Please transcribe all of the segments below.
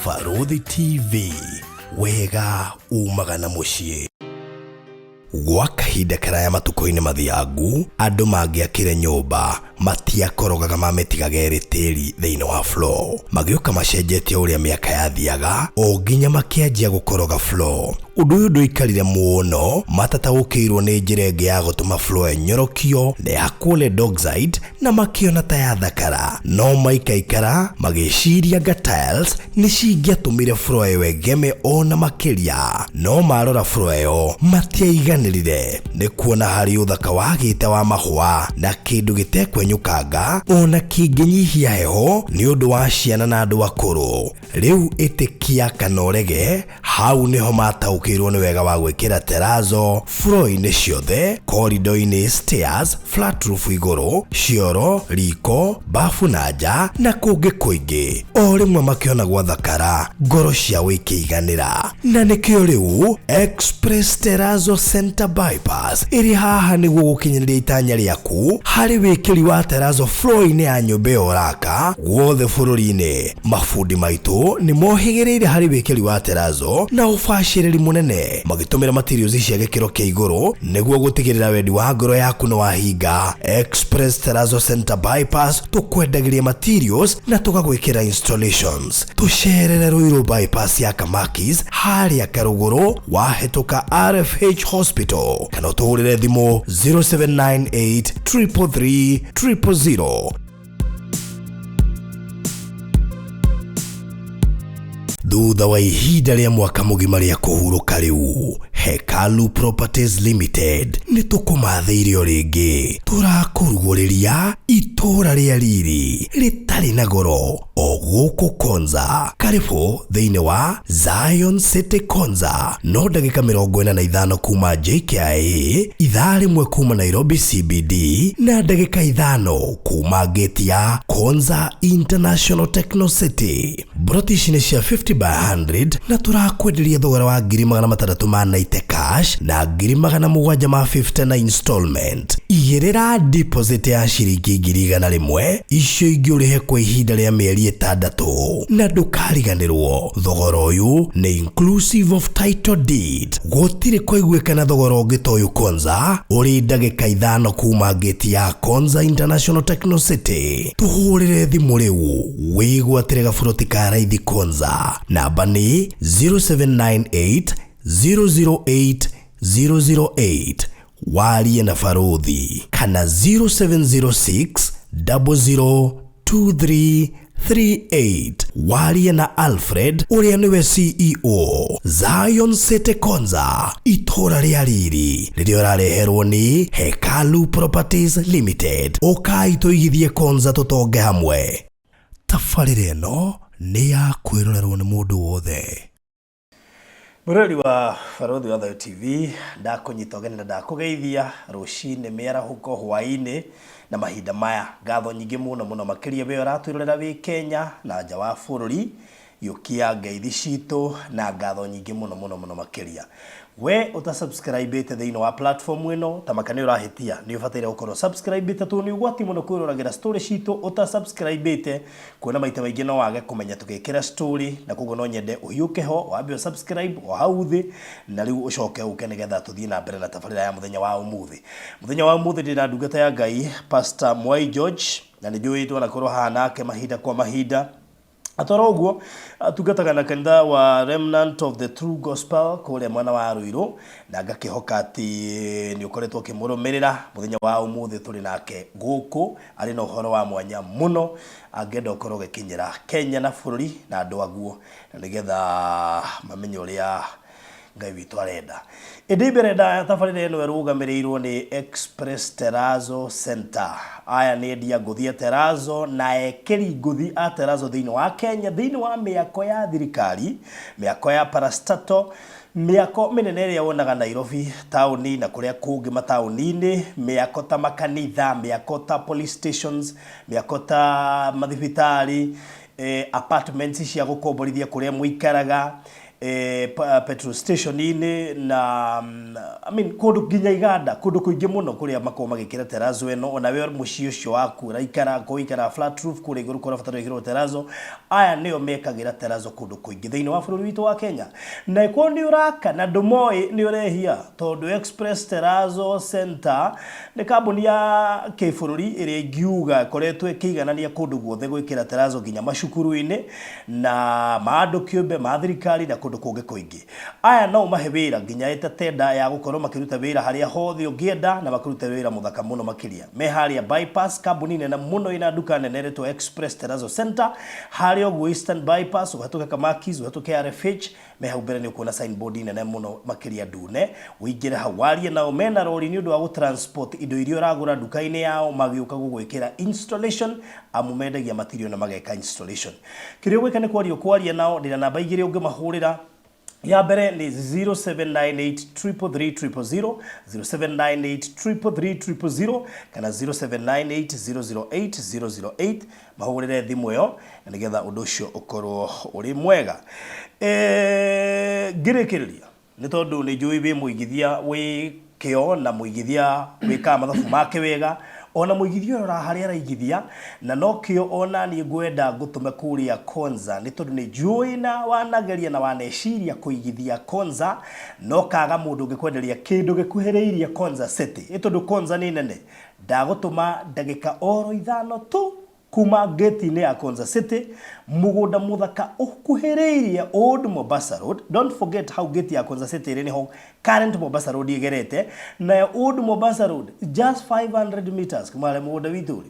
Barũthi TV, wega umaga na mũciĩ. Gwa kahinda karaya matukũ-inĩ mathiangu, andũ mangĩakire nyũmba matiakorogaga mamĩtigaga ĩrĩ tĩri thĩinĩ wa floor. Magĩũka macenjetie ũrĩa mĩaka yathiaga o nginya makĩanjia gũkoroga floor. Ũndũ ũyũ ndũikarire mũno matataũkĩirwo nĩ njĩra ĩngĩ ya gũtũma floor ĩnyorokio na ĩhakwo lead oxide na makĩona ta yathakara. No maikaikara magĩciria anga tiles nĩ cingĩatũmire floor ĩyo ĩgeme o na makĩria. No marora floor ĩyo matiaiganĩrire nĩ kuona harĩ ũthaka wagĩte wa mahũa na kĩndũ gĩtekwenyũkanga o na kĩngĩnyihia heho nĩ ũndũ wa ciana na andũ akũrũ. Rĩu ĩtĩkia kana ũrege, hau nĩho mataũkĩirwo nĩ wega wa gwĩkĩra terazo floor-inĩ ciothe, corridor-inĩ, stairs, flat roof igũrũ, cioro, riko, bafu na nja na kũngĩ kũingĩ. O rĩmwe makĩona gwathakara, ngoro ciao ikĩiganĩra. Na nĩkĩo rĩu Express Terrazzo Center Bypass ĩrĩ haha nĩguo gũkinyanĩria itanya rĩaku harĩ wĩkĩri wa terrazzo floor-inĩ ya nyũmba ĩyo ũraka guothe bũrũri-inĩ. Mabundi maitũ nĩ mohĩgĩrĩire harĩ wĩkĩri wa terrazzo na ũbacĩrĩri mũnene magĩtũmĩra materials cia gĩkĩro kĩa igũrũ nĩguo gũtigĩrĩra wendi wa ngoro yaku nĩ wahinga. Express Terrazzo Center Bypass tũkwendagĩria materials na tũgagwĩkĩra installations. Tũcerere Ruiru Bypass ya Kamakis harĩa Karũgũrũ wahĩtũka RFH Hospital kana ũtũhũrĩre thimũ 0798 333 000. Thutha wa ihinda rĩa mwaka mũgima rĩa kũhurũka rĩu, Hekalu Properties Limited nĩ tũkũmathĩire o rĩngĩ. Tũrakũrugũrĩria itũũra rĩa riri rĩtarĩ na goro o gũkũ Konza. Karĩbũ thĩinĩ wa Zion City Konza, no ndagĩka 45 kuma JKIA, ithaa rĩmwe kuma Nairobi CBD na ndagĩka 5 kuma gate ya Konza International Techno City. Mburoti ici nĩ cia 50 by 100 na tũrakwenderia thogora wa ngiri magana matandatũ ma 90 cash na ngiri magana mũgwanja ma 50 na installment. Igĩrĩra deposit ya ciringi ngiri igana rĩmwe, icio ingĩ ũrĩhe kwa ihinda rĩa mĩeri 6 na ndũkariganĩrwo thogora ũyũ nĩ inclusive of title deed. Gũtirĩ kũiguĩkana thogora ũngĩ ta ũyũ Konza, ũrĩ ndagĩka 5 kuma gate ya Konza International Techno City. Tũhũrĩre thimũ rĩu wĩgwatĩre gaburoti ka raithi Konza. Namba nĩ 0798 008 008 warie na Barũthi kana 0706 002338 warie na Alfred ũrĩa nĩwe CEO Zion City Konza, itũũra rĩa riri rĩrĩa ũrareherwo nĩ Hekalu Properties Limited. Ũkai tũigithie Konza tũtonge hamwe. Tabarĩra ĩno nĩ ya kwĩrorerwo nĩ mũndũ wothe. Mũrori wa Barũthi wa Thayũ TV, ndakũnyita ũgeni na ndakũgeithia rũcinĩ, mĩarahũko, hwaĩ-inĩ na mahinda maya. Ngatho nyingĩ mũno mũno makĩria we ũratwĩrorera wĩ Kenya na nja wa bũrũri. Yũkia ngeithi citũ na ngatho nyingĩ mũno mũno mũno makĩria. We ũtasubscribĩte thĩinĩ wa platform ĩno, ta maka nĩ ũrahĩtia, nĩ ũbataire gũkorwo subscribĩte tondũ nĩ ũgwati mũno kwĩroragĩra story citũ ũtasubscribĩte. Kuona maita maingĩ no wage kũmenya tũgĩkĩra story, na koguo no nyende ũhiũke ho wambe ũ subscribe o hau thĩ, na rĩu ũcoke ũke nĩgetha tũthiĩ na mbere na tabarĩra ya mũthenya wa ũmũthĩ. Mũthenya wa ũmũthĩ ndĩna ndungata ya Ngai Pastor Mwai George, na nĩ njũĩ twanakorwo haha nake mahinda kwa mahinda. Atoro ũguo atungataga na kanitha wa Remnant of the True Gospel kũrĩa mwena wa Ruiru, na ngakĩhoka atĩ nĩ ũkoretwo ũkĩmũrũmĩrĩra. Mũthenya wa ũmũthĩ tũrĩ nake gũkũ arĩ na ũhoro wa mwanya mũno angĩenda ũkorwo ũgĩkinyĩra Kenya na bũrũri na andũ aguo, na nĩgetha mamenye ũrĩa Ngai witũ arenda. Ĩndĩ mbere ndaya tabarĩra ĩno ĩrũgamĩrĩirwo nĩ Express Terrazzo Center. Aya nĩ endia ngũthi a Terrazzo na ekĩri ngũthi a Terrazzo thĩinĩ wa Kenya, thĩinĩ wa mĩako ya thirikari, mĩako ya parastatal, mĩako mĩnene ĩrĩa wonaga Nairobi taũni na kũrĩa kũngĩ mataũni-inĩ, mĩako ta makanitha, mĩako ta police stations, mĩako ta mathibitarĩ, apartments cia gũkomborithia kũrĩa mũikaraga, Petrol station-inĩ na I mean, kũndũ nginya iganda kũndũ kũingĩ mũno kũrĩa makoragwo magĩkĩra terazo ĩno. Ona we mũciĩ ũcio waku ũraikara ko ũikara flat roof kũrĩa igũrũ kũrabatara gwĩkĩrwo terazo, aya nĩo mekagĩra terazo kũndũ kũingĩ thĩinĩ wa bũrũri witũ wa Kenya. Na ĩkorwo nĩ ũraka na ndũmoĩ nĩ ũrehia, tondũ Express Terazo Center nĩ kambuni ya kĩbũrũri ĩrĩa ingiuga ĩkoretwo ĩkĩiganania kũndũ guothe gwĩkĩra terazo nginya macukuru-inĩ na ma andũ kĩũmbe, ma thirikari na kũndũ kũngĩ kũingĩ. Aya no ũmahe wĩra nginya ĩta tender ya gũkorwo makĩruta wĩra harĩa hothe ũngĩenda na makũrute wĩra mũthaka mũno makĩria. Me harĩa Bypass, kambuni nene mũno ĩna nduka nene ĩretwo Express Terrazzo Center, harĩa ũguo Eastern Bypass, ũhetũke Kamakis, ũhetũke RFH, me hau mbere nĩ ũkuona signboard nene mũno makĩria ndune, ũingĩre hau warie nao. Mena rori nĩ ũndũ wa gũ-transport indo iria ũragũra nduka-inĩ yao magĩũka gũgwĩkĩra installation, amu mendagia material na mageka installation. Kĩrĩa ũgwĩka nĩ kwaria ũkwaria nao, ndĩna namba igĩrĩ ũngĩmahũrĩra. Ya mbere nĩ 0798 333 000, 0798 333 000 kana 0798 008 008. Mahũrĩre thimũ ĩyo na nĩgetha ũndũ ũcio ũkorwo ũrĩ mwega. Ngĩrĩkĩrĩria, nĩ tondũ nĩ njũĩ wĩ mũigithia wĩ kĩo na mũigithia wĩkaga mathabu make wega, ona mũigithia ũrora harĩa araigithia, na nokĩo ona niĩ ngwenda ngũtũme kũrĩa Konza, nĩ tondũ nĩ njũĩ na wanageria na waneciria kũigithia Konza no kaga mũndũ ũngĩkwenderia kĩndũ gĩkuhĩrĩirie Konza City. Ĩ tondũ Konza nĩ nene, ndagũtũma ndagĩka oro 5 tu kuma gate-inĩ ya Konza City, mũgũnda mũthaka ũkuhĩrĩirie Old Mombasa Road. Don't forget hau gate ya Konza City ĩrĩ nĩho current Mombasa Road ĩgerete, nayo Old Mombasa Road just 500 meters kuma harĩa mũgũnda witũ ũrĩ.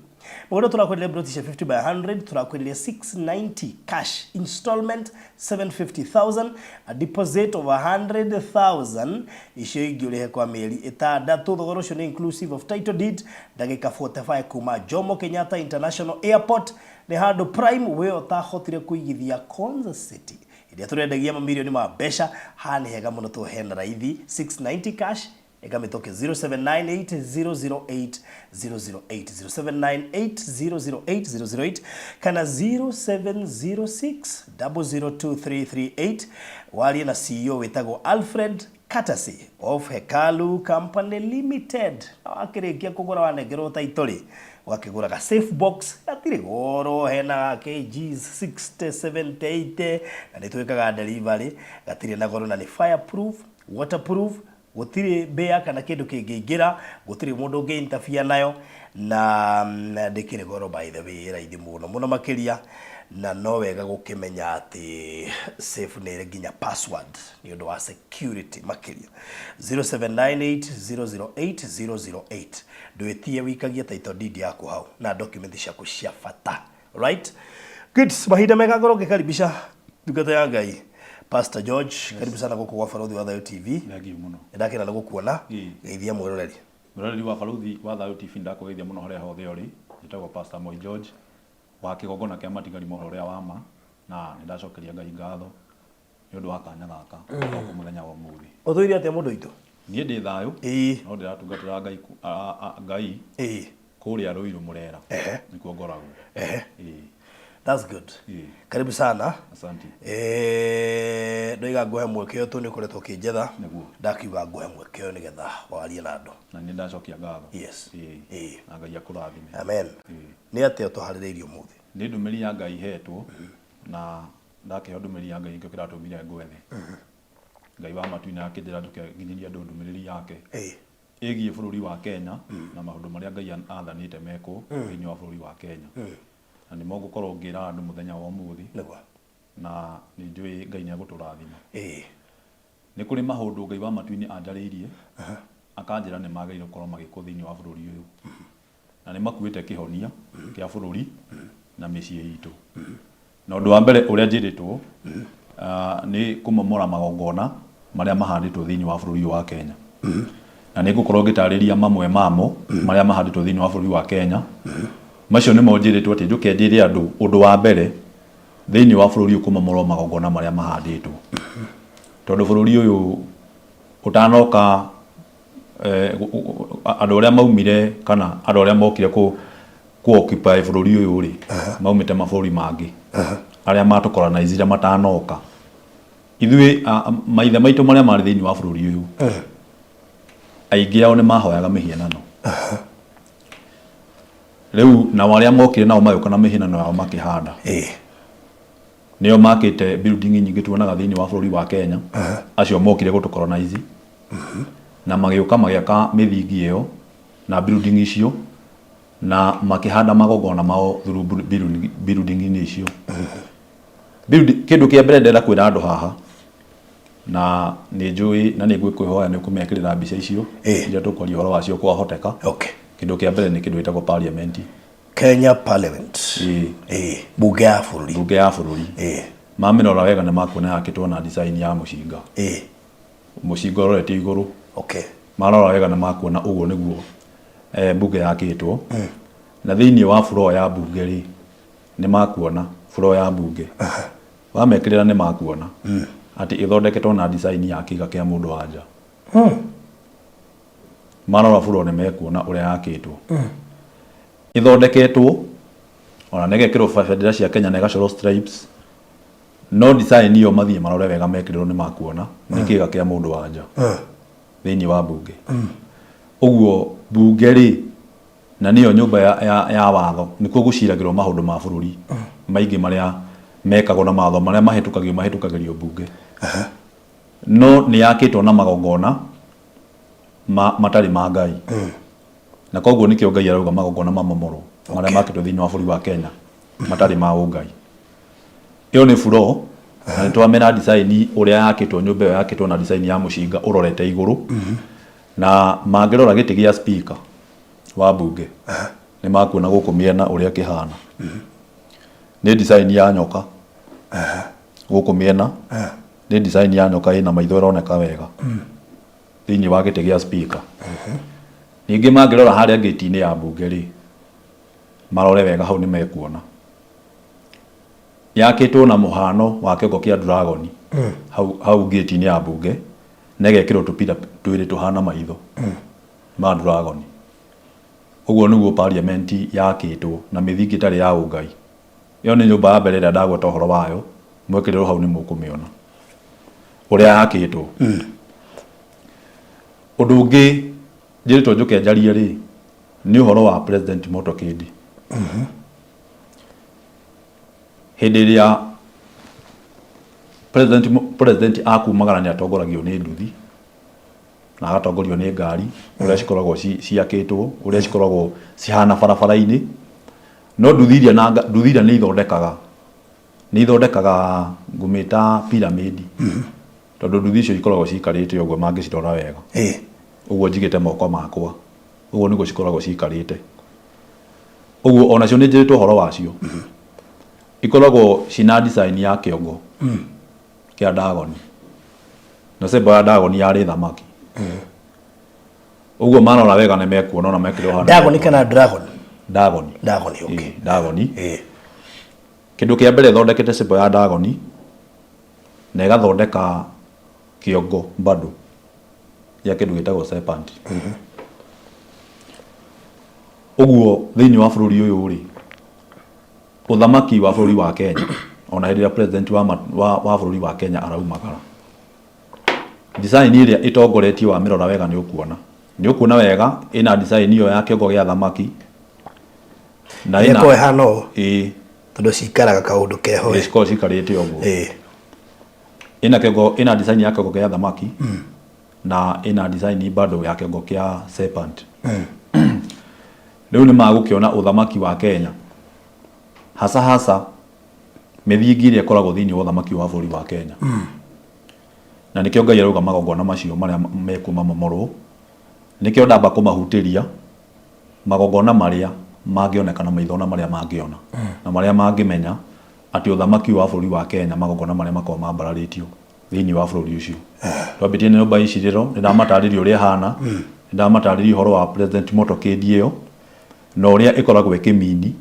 Mũgũnda tũrakwenderia ploti cia 50 by 100, tũrakwenderia 690 cash, installment 750,000, a deposit of 100,000, icio ingĩ ũrĩhe kwa mĩeri 6. Thogora ũcio nĩ inclusive of title deed. Ndagĩka 45 kuma Jomo Kenyatta International Airport, nĩ handũ prime. We ũtahotire kũigithia Konza City ĩrĩa tũrendagia mamirioni ma mbeca, haha nĩ hega mũno tondũ hena raithi 690 cash. Ĩkamĩtoke 0798 008 008, 0798 008 008 kana 0706 002338. Warie na CEO wĩtagwo Alfred Courtesy of Hekalu Company Limited. Na wakĩrĩkia kũgũra wanengerwo title rĩ, ũgakĩgũra ga safe box gatirĩ goro, hena kgs 60, 70, 80, na nĩ twĩkaga delivery. Gatirĩ na goro na nĩ fireproof, waterproof, gũtirĩ mbĩa kana kĩndũ kĩngĩingĩra, gũtirĩ mũndũ ũngĩ interfere nayo, na ndĩkĩrĩ goro by the way, ĩ raithi mũno mũno makĩria. Na no wega gũkĩmenya atĩ safe nĩ ĩrĩ nginya password nĩ ũndũ wa security makĩria. 0798 008 008, ndwĩtie wikagie title deed yaku hau na document ciaku cia bata. Right, good. Mahinda mega ngorwo ngĩkaribisha ndungata ya Ngai Pastor George. Karibu sana gũkũ gwa Barũthi wa Thayũ TV. Thengiũ mũno. Nĩndakena nĩ gũkuona. Geithia mwĩroreri. Mwĩroreri wa Barũthi wa Thayũ TV, ndakũgeithia mũno harĩa hothe ũrĩ. Njĩtagwo Pastor Moi George wa kĩgongona kĩa matigari mohoro ũrĩa wa ma, na nĩ ndacokeria Ngai ngatho nĩ ũndũ wa kanya gaka gũkũ mũthenya wa ũmũthĩ. Ũtũire atĩa, mũndũ witũ? Niĩ ndĩ thayũ. No ndĩratungatĩra Ngai Ngai kũrĩa Rũirũ Mũrera. Nĩkuo ngoragwo. Ĩĩ. That's good. Karibu sana. Asante. Ndoiga nguhe mweke ũyũ tũ nĩ ũkoretwo ũkĩnjetha. Nĩguo. Ndakiuga nguhe mweke ũyũ nĩgetha warie na andũ. Na nĩ ndacokia ngatho. Na Ngai akũrathime. Amen. Nĩ atĩa ũtũharĩrĩirie ũmũthĩ? Nĩ ndũmĩrĩri ya Ngai hetwo, na ndakĩheo ndũmĩrĩri ya Ngai nĩkĩo kĩratũmire ngwethe. Ngai wa matu-inĩ akĩnjĩra njũke nginyĩrie andũ ndũmĩrĩri yake ĩgiĩ bũrũri wa Kenya na maũndũ marĩa Ngai athanĩte mekwo thĩinĩ wa bũrũri wa Kenya. Na nĩmo ngũkorwo ngĩra andũ mũthenya wa ũmũthĩ. Na nĩ njũĩ Ngai nĩ egũtũrathima. Nĩ kũrĩ maũndũ Ngai wa matu-inĩ anjarĩirie, akanjĩra nĩ magĩrĩire gũkorwo magĩkwo thĩinĩ wa bũrũri ũyũ. Na nĩ makuĩte kĩhonia kĩa bũrũri na mĩciĩ itũ. Na ũndũ wa mbere ũrĩa njĩrĩtwo nĩ kũmomora magongona marĩa mahandĩtwo thĩinĩ wa bũrũri ũyũ wa Kenya. Na nĩ ngũkorwo ngĩtarĩria mamwe mamo marĩa mahandĩtwo thĩinĩ wa bũrũri wa Kenya. Macio nĩmo njĩrĩtwo atĩ njũke njĩre andũ ũndũ wa mbere thĩinĩ wa bũrũri ũyũ kũmomorwo magongona marĩa mahandĩtwo. Tondũ bũrũri ũyũ ũtanoka, andũ arĩa maumire kana andũ arĩa mokire kũ occupy bũrũri ũyũ rĩ, maumĩte mabũrũri mangĩ arĩa matũkoranizire matanoka. Ithuĩ maithe maitũ marĩa marĩ thĩinĩ wa bũrũri ũyũ, aingĩ ao nĩ mahoyaga mĩhianano. Rĩu nao arĩa mokire nao magĩũka na mĩhianano yao makĩhanda. Nĩo makĩte building nyingĩ tuonaga thĩinĩ wa bũrũri wa Kenya. Acio mokire gũtũ colonize. Na magĩũka magĩaka mĩthingi ĩyo na building icio na makĩhanda magongona mao through building-inĩ icio. Kĩndũ kĩa mbere ndĩrenda kwĩra andũ haha, na nĩ njũĩ na nĩ ngwĩhoya nĩ ũkũmekĩrĩra mbica icio iria tũkwaria ũhoro wacio kwahoteka. Kĩndũ kĩa mbere nĩ kĩndũ gĩtagwo parliament. Kenya Parliament. Bunge ya bũrũri. Bunge ya bũrũri. Mamĩrora wega nĩ makuona yakĩtwo na design ya mũcinga. Mũcinga ũrorete igũrũ. Marora wega nĩ makuona ũguo nĩguo bunge yakĩtwo. Na thĩinĩ wa floor ya bunge rĩ, nĩ makuona floor ya bunge. Wamekĩrĩra nĩ makuona atĩ ĩthondeketwo na design ya kĩga kĩa mũndũ wa nja. Marora floor nĩ mekuona ũrĩa yakĩtwo. Ĩthondeketwo ona nĩ ĩgekĩrwo bendera cia Kenya na ĩgacorwo stripes. No design ĩyo mathiĩ marore wega mekĩrĩrwo nĩ makuona nĩ kĩga kĩa mũndũ wa nja thĩinĩ wa bunge. Ũguo bunge rĩ, na nĩyo nyũmba ya watho, nĩkuo gũciragĩrwo maũndũ ma bũrũri maingĩ marĩa mekagwo na mawatho marĩa mahĩtũkagio mahĩtũkagĩrio bunge. No nĩ yakĩtwo na magongona matarĩ ma Ngai. Na koguo nĩkĩo Ngai arauga magongona mamomorwo marĩa makĩtwo thĩinĩ wa bũrũri wa Kenya matarĩ ma ũngai. Ĩyo nĩ floor na nĩ twamera design ũrĩa yakĩtwo, nyũmba ĩyo yakĩtwo na design ya mũcinga ũrorete igũrũ. Na mangĩrora gĩtĩ gĩa speaker wa bunge nĩ makuona gũkũ mĩena ũrĩa kĩhana. Nĩ design ya nyoka gũkũ mĩena, nĩ design ya nyoka ĩna maitho ĩroneka wega thĩinĩ wa gĩtĩ gĩa speaker. Ningĩ mangĩrora harĩa gate-inĩ ya bunge rĩ, marore wega hau nĩ mekuona yakĩtwo na mũhano wa kĩongo kĩa dragon hau gate-inĩ ya bunge, na ĩgekĩrwo tũpira twĩrĩ tũhana maitho ma dragon. Ũguo nĩguo parliament yakĩtwo na mĩthingi ĩtarĩ ya ũngai. Ĩyo nĩ nyũmba ya mbere ĩrĩa ndagweta ũhoro wayo, mwekĩrĩrwo hau nĩ mũkũmĩona ũrĩa yakĩtwo. Ũndũ ũngĩ njĩrĩtwo njũke njarie rĩ, nĩ ũhoro wa President Motorcade. Hĩndĩ ĩrĩa president akumagara nĩ atongoragio nĩ nduthi na agatongorio nĩ ngari ũrĩa cikoragwo ciakĩtwo, ũrĩa cikoragwo cihana barabara-inĩ. No nduthi iria na nduthi iria nĩ ithondekaga ngũmĩta pyramid, tondũ nduthi icio ikoragwo cikarĩte ũguo mangĩcirora wega. Ũguo njigĩte moko makwa, ũguo nĩguo cikoragwo cikarĩte. Ũguo onacio nĩ njĩrĩtwo ũhoro wacio. Ikoragwo cina design ya kĩongo kĩa ndagoni, na symbol ya ndagoni yarĩ thamaki. Ũguo marora wega nĩ mekuona ona mekĩrwo handũ. Ndagoni kana dragon? Ndagoni. Ndagoni, okay. Ndagoni. Kĩndũ kĩa mbere ĩthondekete symbol ya ndagoni na ĩgathondeka kĩongo bado gĩa kĩndũ gĩtagwo serpent. Ũguo thĩinĩ wa bũrũri ũyũ rĩ, ũthamaki wa bũrũri wa Kenya, ona hĩndĩ ĩrĩa president wa bũrũri wa Kenya araumagara, design ĩrĩa ĩtongoretie wamĩrora wega nĩ ũkuona. Nĩ ũkuona wega ĩna design ĩyo ya kĩongo gĩa thamaki. Na ĩna ĩkoragwo ĩhana ũũ. Tondũ cikaraga kaũndũ keho. Cikoragwo cikarĩte ũguo. Ĩna kĩongo, ĩna design ya kĩongo gĩa thamaki na ĩna design bado ya kĩongo kĩa serpent. Rĩu nĩ magũkĩona ũthamaki wa Kenya hasa hasa mĩthingi ĩrĩa ĩkoragwo thĩinĩ wa ũthamaki wa bũrũri wa Kenya. Na nĩkĩo Ngai arauga magongona macio marĩa mekuo mamomorwo, nĩkĩo ndamba kũmahutĩria magongona marĩa mangĩoneka na maitho na marĩa mangĩona na marĩa mangĩmenya atĩ ũthamaki wa bũrũri wa Kenya magongona marĩa makoragwo mambararĩtio thĩinĩ wa bũrũri ũcio. Twambĩtie na nyũmba ya icirĩro, nĩ ndamatarĩria ũrĩa ĩhana, nĩ ndamatarĩria ũhoro wa President Motorcade ĩyo na ũrĩa ĩkoragwo ĩkĩmini,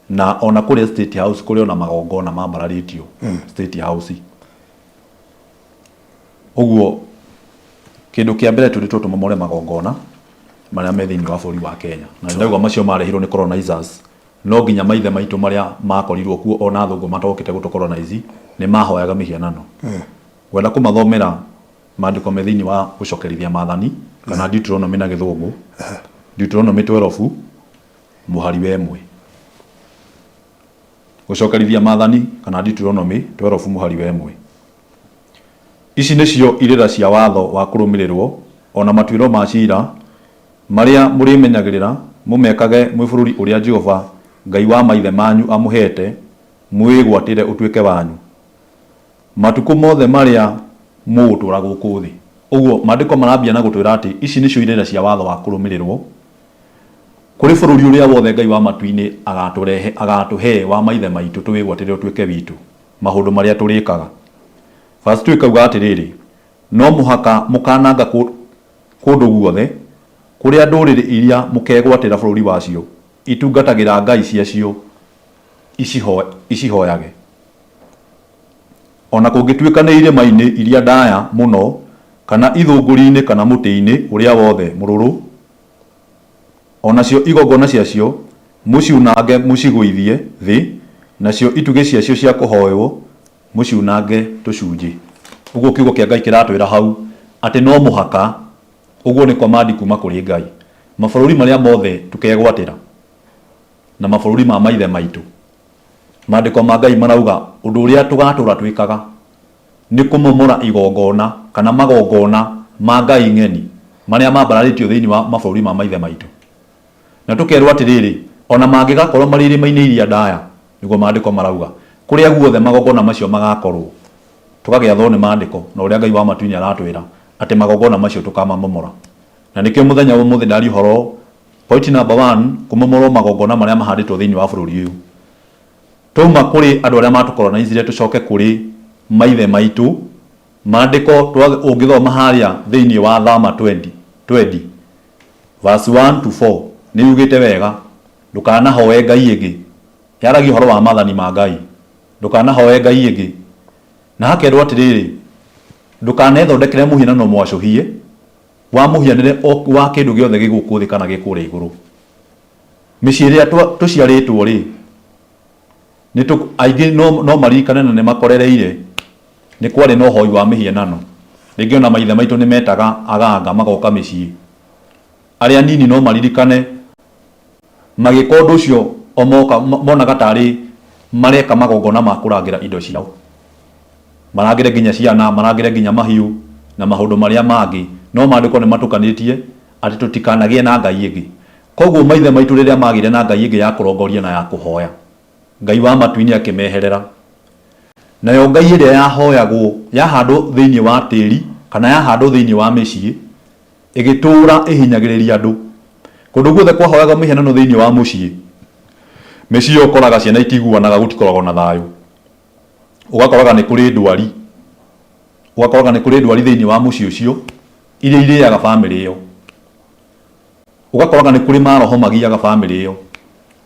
na ona kũrĩa State House kũrĩ ona magongona mambararĩtio State House. Ũguo kĩndũ kĩa mbere twĩrĩtwo tũmomore magongona marĩa me thĩinĩ wa bũrũri wa Kenya. Na ndauga macio marehirwo nĩ colonizers No nginya maithe maitũ marĩa makorirwo kuo ona athũngũ matokĩte gũtũcolonize nĩ mahoyaga mĩhianano. Ngwenda kũmathomera maandĩko me thĩinĩ wa Gũcokerithia Maathani kana Deuteronomy na Gĩthũngũ, Deuteronomy 12 mũhari wa ĩmwe. Gũcokerithia Maathani kana Deuteronomy 12 mũhari wa ĩmwe. Ici nĩcio irĩra cia watho wa kũrũmĩrĩrwo, o na matuĩro ma ciira, marĩa mũrĩmenyagĩrĩra mũmekage mwĩ bũrũri ũrĩa Jehova Ngai wa maithe manyu amũheete mũwĩgwatĩre ũtuĩke wanyu, matukũ mothe marĩa mũgũtũũra gũkũ thĩ. Ũguo maandĩko marambia na gũtwĩra atĩ ici nĩcio irĩra cia watho wa kũrũmĩrĩrwo kũrĩ bũrũri ũrĩa wothe Ngai wa matu-inĩ agatũrehe, agatũhe wa maithe maitũ tũwĩgwatĩre ũtuĩke witũ, maũndũ marĩa tũrĩkaga. Verse 2 ĩkauga atĩrĩrĩ, No mũhaka mũkananga kũndũ guothe kũrĩa ndũrĩrĩ iria mũkegwatĩra bũrũri wacio itungatagĩra ngai ciacio icihoyage. O na kũngĩtuĩka nĩ irĩma-inĩ iria ndaya mũno, kana ithũngũri-inĩ kana mũtĩ-inĩ ũrĩa wothe mũrũrũ, o nacio igongona ciacio mũciunange mũcigũithie thĩ, nacio itugĩ ciacio cia kũhoywo mũciunange tũcunjĩ. Ũguo kiugo kĩa Ngai kĩratwĩra hau atĩ no mũhaka, ũguo nĩ command kuma kũrĩ Ngai, mabũrũri marĩa mothe tũkegwatĩra na mabũrũri ma maithe maitũ, maandĩko ma Ngai marauga ũndũ ũrĩa tũgatũra twĩkaga nĩ kũmomora igongona kana magongona ma ngai ng'eni marĩa mambararĩtio thĩinĩ wa mabũrũri ma maithe maitũ. Na tũkerwo atĩrĩrĩ, o na mangĩgakorwo marĩ irĩma-inĩ iria ndaya, nĩguo maandĩko marauga, kũrĩa guothe magongona macio magakorwo, tũgagĩathwo nĩ maandĩko na ũrĩa Ngai wa matu-inĩ aratwĩra atĩ magongona macio tũkamamomora. Na nĩkĩo mũthenya wa ũmũthĩ ndaria ũhoro, point number one, kũmomorwo magongona marĩa mahandĩtwo thĩinĩ wa bũrũri ũyũ. Twauma kũrĩ andũ arĩa matũkolonizire tũcoke kũrĩ maithe maitũ, maandĩko ũngĩthoma harĩa thĩinĩ wa Thama 20, 20 verse 1 to 4 nĩ yugĩte wega, ndũkanahoe ngai ĩngĩ. Yaragia ũhoro wa maathani ma Ngai. Ndũkanahoe ngai ĩngĩ. Na hakerwo atĩrĩrĩ, ndũkanethondekere mũhianano mwacũhie wa mũhianĩre wa kĩndũ gĩothe gĩ gũkũ thĩ kana gĩ kũrĩa igũrũ. Mĩciĩ ĩrĩa tũciarĩtwo rĩ, aingĩ no maririkane na nĩ makorereire nĩ kwarĩ na ũhoi wa mĩhianano. Rĩngĩ ona maithe maitũ nĩ metaga aganga magoka mĩciĩ. Arĩa anini no maririkane magĩka ũndũ ũcio o moka monaga tarĩ mareka magongona ma kũrangĩra indo ciao. Marangĩre nginya ciana, marangĩre nginya mahiũ na maũndũ marĩa mangĩ. No maandĩko nĩ matũkanĩtie atĩ tũtikanagĩe na ngai ĩngĩ. Koguo maithe maitũ rĩrĩa magĩire na ngai ĩngĩ ya kũrongoria na ya kũhoya, Ngai wa matu-inĩ akĩmeherera. Nayo ngai ĩrĩa yahoyagwo yahandwo thĩinĩ wa tĩri kana yahandwo thĩinĩ wa mĩciĩ, ĩgĩtũũra ĩhinyagĩrĩria andũ. Kũndũ guothe kwahoyagwo mĩhianano thĩinĩ wa mũciĩ, mĩciĩ ĩyo ũkoraga ciana itiguanaga, gũtikoragwo na thayũ. Ũgakoraga nĩ kũrĩ ndwari, ũgakoraga nĩ kũrĩ ndwari thĩinĩ wa mũciĩ ũcio iria irĩaga bamĩrĩ ĩyo. Ũgakoraga nĩ kũrĩ maroho magiaga bamĩrĩ ĩyo.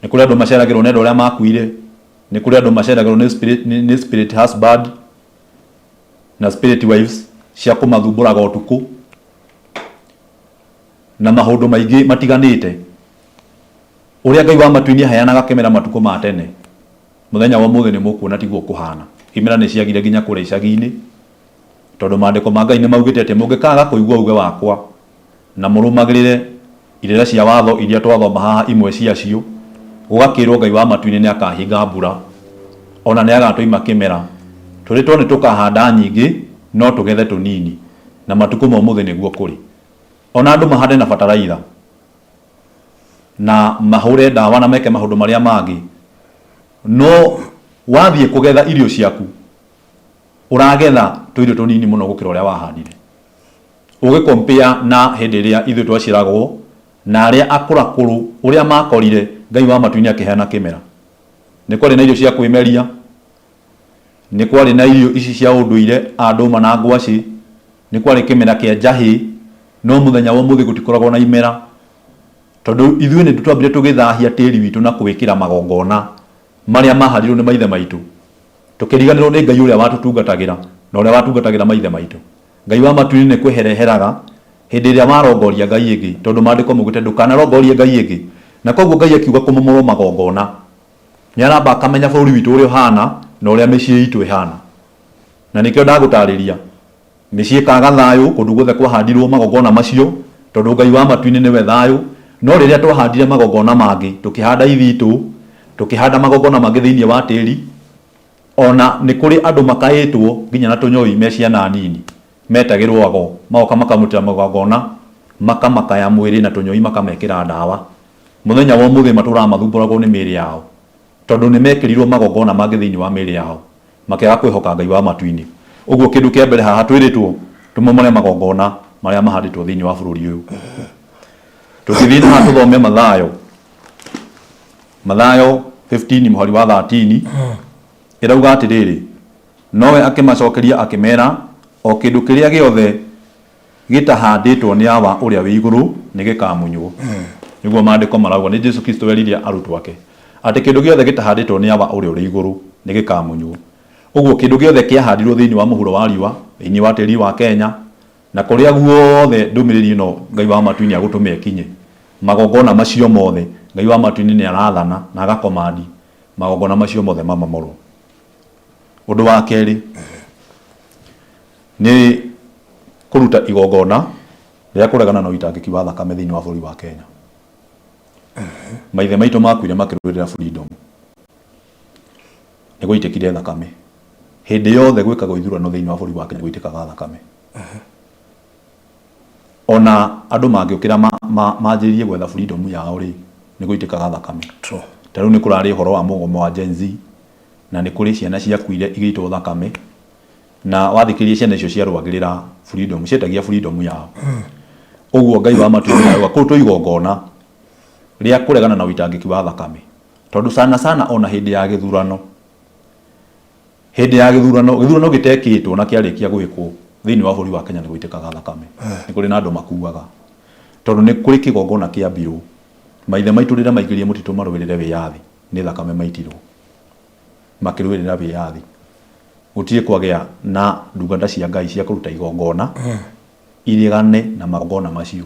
Nĩ kũrĩ andũ maceragĩrwo nĩ andũ arĩa makuire, nĩ kũrĩ andũ maceragĩrwo nĩ spirit, nĩ spirit husband na spirit wives cia kũmathumbũraga ũtukũ na maũndũ maingĩ matiganĩte. Ũrĩa Ngai wa matu-inĩ aheanaga kĩmera matukũ ma tene, mũthenya wa ũmũthĩ nĩ mũkuona tiguo kũhana. Imera nĩ ciagire nginya kũrĩa icagi-inĩ, tondũ maandĩko ma Ngai nĩ maugĩte atĩ mũngĩkaaga kũigua uge wakwa na mũrũmagĩrĩre irĩra cia watho iria twathoma haha imwe ciacio, gũgakĩrwo Ngai wa matu-inĩ nĩ akahinga mbura, o na nĩ agatũima kĩmera. Twĩrĩtwo nĩ tũkahanda nyingĩ no tũgethe tũnini, na matukũ ma ũmũthĩ nĩguo kũrĩ. O na andũ mahande na bataraitha, na mahũre ndawa na meke maũndũ marĩa mangĩ, no wathiĩ kũgetha irio ciaku, ũragetha tũirio tũnini mũno gũkĩra ũrĩa wahandire. Ũgĩ compare na hĩndĩ ĩrĩa ithuĩ twaciaragwo na arĩa akũrakũrũ ũrĩa makorire Ngai wa matu-inĩ akĩheana kĩmera. Nĩ kwarĩ na irio cia kwĩmeria, nĩ kwarĩ na irio ici cia ũndũire a ndũma na ngwacĩ, nĩ kwarĩ kĩmera kĩa njahĩ, no mũthenya wa ũmũthĩ gũtikoragwo na imera. Tondũ ithuĩ nĩ twambire tũgĩthahia tĩri witũ na kũwĩkĩra magongona marĩa mahandirwo nĩ maithe maitũ, tũkĩriganĩrwo nĩ Ngai ũrĩa watũtungatagĩra na ũrĩa watungatagĩra maithe maitũ. Ngai wa matu-inĩ nĩ kwehereheraga hĩndĩ ĩrĩa warongoria ngai ĩngĩ, tondũ maandĩko maugĩte ndũkanarongorie ngai ĩngĩ. Na koguo Ngai akiuga kũmomorwo magongona. Nĩ aramba akamenya bũrũri witũ ũrĩa ũhana na ũrĩa mĩciĩ itũ ĩhana. Na nĩkĩo ndagũtarĩria, mĩciĩ ĩkaga thayũ kũndũ guothe kwahandirwo magongona macio, tondũ Ngai wa matu-inĩ nĩwe thayũ. No rĩrĩa twahandire magongona mangĩ, tũkĩhanda ithitũ, tũkĩhanda magongona mangĩ thĩinĩ wa tĩri, ona nĩ kũrĩ andũ makaĩtwo nginya na tũnyoi me ciana nini, metagĩrwo ago, magoka makamũrutĩra magongona, makamakaya mwĩrĩ na tũnyoi makamekĩra ndawa. Mũthenya wa ũmũthĩ matũraga mathumbũragwo nĩ mĩĩrĩ yao, tondũ nĩ mekĩrirwo magongona mangĩ thĩinĩ wa mĩĩrĩ yao, makĩaga kwĩhoka Ngai wa matu-inĩ. Ũguo kĩndũ kĩa mbere haha twĩrĩtwo tũmomore magongona marĩa mahandĩtwo thĩinĩ wa bũrũri ũyũ. Tũngĩthiĩ na haha tũthome Mathayo, Mathayo 15 mũhari wa 13, ĩrauga atĩrĩrĩ, Nowe akĩmacokeria akĩmera, O kĩndũ kĩrĩa gĩothe gĩtahandĩtwo nĩ Awa ũrĩa wĩ igũrũ nĩgĩkamunywo. Nĩguo maandĩko marauga. Nĩ Jesu Kristo werire arutwo ake atĩ kĩndũ gĩothe gĩtahandĩtwo nĩ Awa ũrĩa ũrĩ igũrũ nĩgĩkamunywo. Ũguo kĩndũ gĩothe kĩahandirwo thĩinĩ wa mũhuro wa riũa, thĩinĩ wa tĩri wa Kenya, na kũrĩa guothe ndũmĩrĩri ĩno Ngai wa matu-inĩ agũtũma ĩkinye, magongona macio mothe Ngai wa matu-inĩ nĩ arathana na agakomandi magongona macio mothe mamomorwo. Ũndũ wa kerĩ nĩ kũruta igongona rĩa kũregana na ũitangĩki wa thakame thĩinĩ wa bũrũri wa Kenya. Maithe maitũ makuire makĩrũĩrĩra freedom, nĩ gwaitĩkire thakame. Hĩndĩ yothe gwĩkagwo ithurano thĩinĩ wa bũrũri wa Kenya gũitĩkaga thakame. Ona andũ mangĩũkĩra manjĩrĩrie gwetha freedom yao rĩ, nĩ gũitĩkaga thakame. Ta rĩu nĩ kũrarĩ ũhoro wa mũgomo wa Gen Z, na nĩ kũrĩ ciana ciakuire igĩitwo thakame. Na wathikĩrĩria ciana icio ciarũagĩrĩra freedom, cietagia freedom yao. Ũguo Ngai wa matu-inĩ arauga kũrutwo igongona rĩa kũregana na ũitangĩki wa thakame. Tondũ sana sana ona hĩndĩ ya gĩthurano, hĩndĩ ya gĩthurano, gĩthurano gĩtekĩtwo na kĩarĩkia gwĩkwo thĩinĩ wa bũrũri wa Kenya nĩ gũitĩkaga thakame. Nĩ kũrĩ na andũ makuaga. Tondũ nĩ kũrĩ kĩgongona kĩambirwo. Maithe maitũ rĩrĩa maingĩrire mũtitũ marũĩrĩre wĩyathi, nĩ thakame maitirwo makĩrũĩrĩra wĩyathi. Gũtirĩ kwagĩa na ndungata cia Ngai cia kũruta igongona iregane na magongona macio.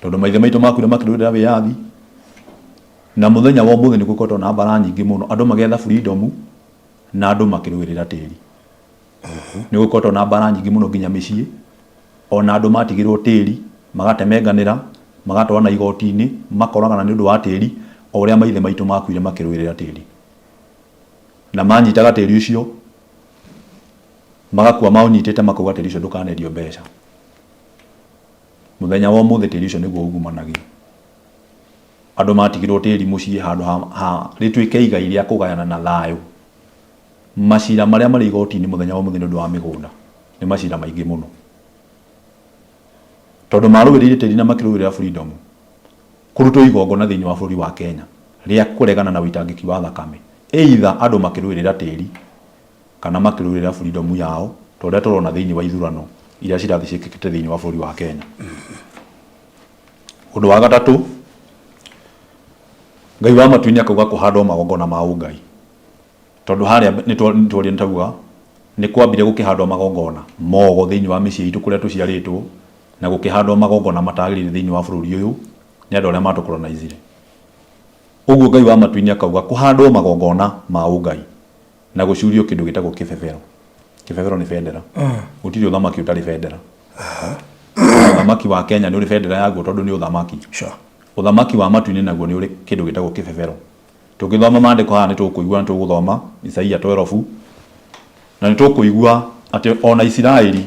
Tondũ maithe maitũ makuire makĩrũĩrĩra wĩyathi, na mũthenya wa ũmũthĩ nĩ gũkoretwo na mbara nyingĩ mũno, andũ magĩetha freedom na andũ makĩrũĩrĩra tĩri. Nĩ gũkoretwo na mbara nyingĩ mũno nginya mĩciĩ, ona andũ matigĩrwo tĩri, magatemenganĩra, magatwarana igoti-inĩ, makoragana nĩ ũndũ wa tĩri, o ũrĩa maithe maitũ makuire makĩrũĩrĩra tĩri. Na manyitaga tĩri ũcio, magakua maũnyitĩte makauga tĩri ũcio ndũkanendio mbeca. Mũthenya wa ũmũthĩ tĩri ũcio nĩguo ugumanagio. Andũ matigĩrwo tĩri mũciĩ handũ ha rĩtuĩke igai rĩa kũgayana na thayũ. Macira marĩa marĩ igoti-inĩ mũthenya wa ũmũthĩ nĩ ũndũ wa mĩgũnda nĩ macira maingĩ mũno. Tondũ marũĩrĩire tĩri na makĩrũĩrĩra freedom, kũrutwo igongona thĩinĩ wa bũrũri wa Kenya rĩa kũregana na ũitangĩki wa thakame, either andũ makĩrũĩrĩra tĩri kana makĩrũĩrĩra freedom yao ta ũrĩa tũrona thĩinĩ wa ithurano iria cirathiĩ ciĩkĩkĩte thĩinĩ wa bũrũri wa Kenya. Ũndũ wa gatatũ, Ngai wa matu-inĩ akauga kũhandwo magongona ma ũngai. Tondũ harĩa nĩ twaria nĩ tauga nĩ kwambire gũkĩhandwo magongona mogo thĩinĩ wa mĩciĩ itũ kũrĩa tũciarĩtwo, na gũkĩhandwo magongona matagĩrĩire thĩinĩ wa bũrũri ũyũ nĩ andũ arĩa matũkolonizire. Ũguo Ngai wa matu-inĩ akauga kũhandwo magongona ma ũngai na gũcurio kĩndũ gĩtagwo kĩbebero. Kĩbebero nĩ bendera. Gũtirĩ ũthamaki ũtarĩ bendera. Ũthamaki wa Kenya nĩ ũrĩ bendera yaguo tondũ nĩ ũthamaki. Ũthamaki wa matu-inĩ naguo nĩ ũrĩ kĩndũ gĩtagwo kĩbebero. Tũngĩthoma maandĩko haha nĩ tũkũigua nĩ tũgũthoma Isaia 12 na nĩ tũkũigua atĩ ona Isiraeli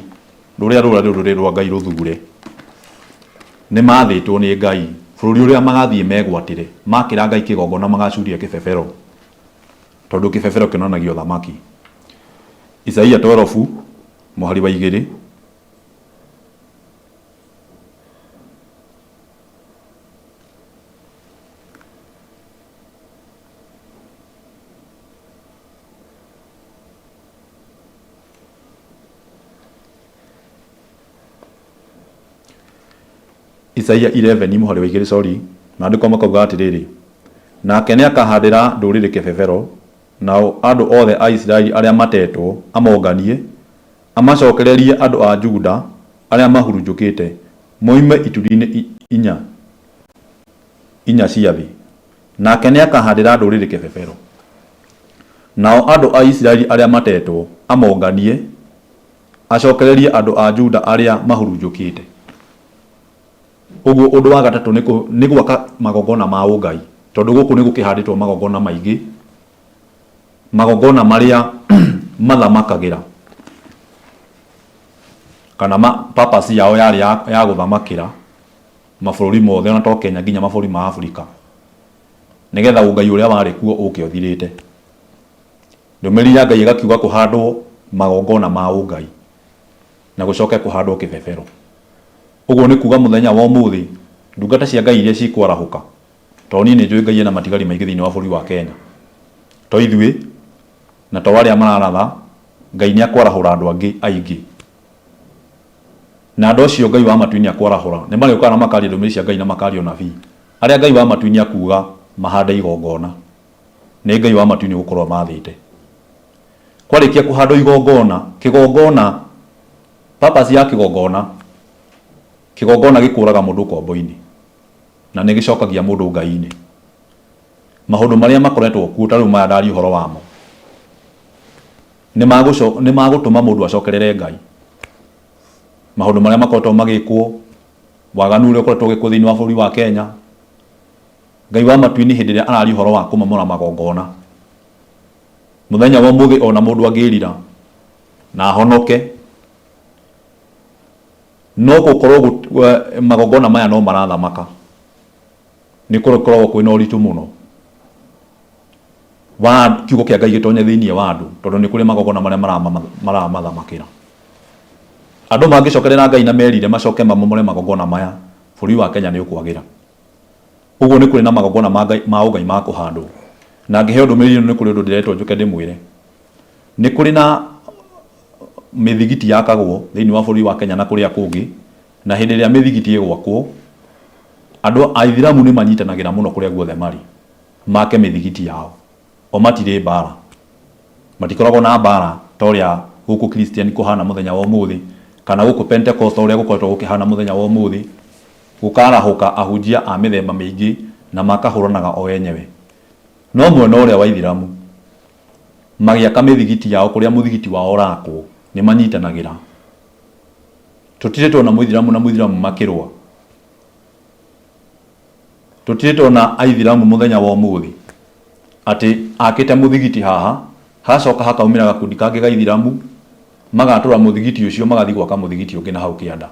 rũrĩa rũrarĩ rũrĩ rwa Ngai rũthure nĩ mathĩtwo nĩ Ngai bũrũri ũrĩa magathiĩ megwatĩre makĩra Ngai kĩgongona magacuria kĩbebero tondũ kĩbebero kĩonanagia ũthamaki. Isaia 12 mũhari wa 2. Isaia 11 mũhari wa 2, sorry, maandĩko makauga atĩrĩrĩ, nake nĩakahandĩra ndũrĩrĩ kĩbebero, nao andũ othe a Isiraeli arĩa matetwo amonganie, amacokererie andũ a Juda arĩa mahurunjũkĩte, moime ituri-inĩ inya cia thĩ. Nake nĩakahandĩra ndũrĩrĩ kĩbebero. Nao andũ a Isiraeli arĩa matetwo amonganie, acokererie andũ a Juda arĩa mahurunjũkĩte. Ũguo ũndũ wa gatatũ nĩ gwaka magongona ma ũngai, tondũ gũkũ nĩ gũkĩhandĩtwo magongona maingĩ, magongona marĩa mathamakagĩra kana purpose yao yarĩ ya gũthamakĩra mabũrũri mothe, ona to Kenya, nginya mabũrũri ma Afrika, nĩgetha ũngai ũrĩa warĩ kuo ũke ũthirĩte. Ndũmĩrĩri ya Ngai ĩgakiuga kũhandwo magongona ma ũngai na gũcoke kũhandwo kĩbebero. Ũguo nĩ kuga mũthenya wa ũmũthĩ ndungata cia Ngai iria cikwarahũka, tondũ niĩ nĩ njũĩ Ngai ena matigari maingĩ thĩinĩ wa bũrũri wa Kenya, to ithuĩ na to arĩa mararatha, Ngai nĩ akwarahũra andũ angĩ aingĩ. Na andũ acio Ngai wa matu-inĩ akwarahũra nĩ marĩũkaga na makaria ndũmĩrĩri cia Ngai na makaria ũnabii. Arĩa Ngai wa matu-inĩ akuga mahande igongona, nĩ Ngai wa matu-inĩ ũgũkorwo amathĩte. Kwarĩkia kũhandwo igongona, kĩgongona, purpose ya kĩgongona, kĩgongona gĩkũraga mũndũ ũkombo-inĩ na nĩ gĩcokagia mũndũ Ngai-inĩ. Maũndũ marĩa makoretwo kuo ta rĩu maya ndaria ũhoro wamo, nĩ magũtũma mũndũ acokerere Ngai. Maũndũ marĩa makoretwo magĩkwo, waganu ũrĩa ũkoretwo ũgĩkwo thĩinĩ wa bũrũri wa Kenya, Ngai wa matu-inĩ hĩndĩ ĩrĩa araria ũhoro wa kũmomora magongona, mũthenya wa ũmũthĩ ona mũndũ angĩrira na ahonoke, no gũkorwo magongona maya no marathamaka, nĩ gũkoragwo kwĩna ũritũ mũno wa kiugo kĩa Ngai gĩtonye thĩinĩ wa andũ, tondũ nĩ kũrĩ magongona marĩa maramathamakĩra. Andũ mangĩcokerera Ngai na merire macoke mamomore magongona maya, bũrũri wa Kenya nĩ ũkwagĩra. Ũguo nĩ kũrĩ na magongona ma Ngai, ma ũngai ma kũhandwo. Na ngĩheo ndũmĩrĩri ĩno nĩ kũrĩ ũndũ ndĩretwo njũke ndĩmwĩre. Nĩ kũrĩ na mĩthigiti yakagwo thĩinĩ wa bũrũri wa Kenya na kũrĩa kũngĩ, na hĩndĩ ĩrĩa mĩthigiti ĩgwakwo, andũ aithiramu nĩ manyitanagĩra mũno kũrĩa guothe marĩ, make mĩthigiti yao. O matirĩ mbara. Matikoragwo na mbara ta ũrĩa gũkũ Christian kũhana mũthenya wa ũmũthĩ, kana gũkũ Pentecostal ũrĩa gũkoretwo gũkĩhana mũthenya wa ũmũthĩ, gũkarahũka ahunjia a mĩthemba mĩingĩ na makahũranaga o enyewe. No mwena ũrĩa wa ithiramu, magĩaka mĩthigiti yao kũrĩa mũthigiti wao ũrakwo, nĩ manyitanagĩra. Tũtirĩ tuona mũithiramu na mũithiramu makĩrũa. Tũtirĩ tuona aithiramu mũthenya wa ũmũthĩ atĩ akĩte mũthigiti haha, hacoka hakaumĩra gakundi kangĩ ga ithiramu, magatũra mũthigiti ũcio magathiĩ gwaka mũthigiti ũngĩ na hau kĩanda.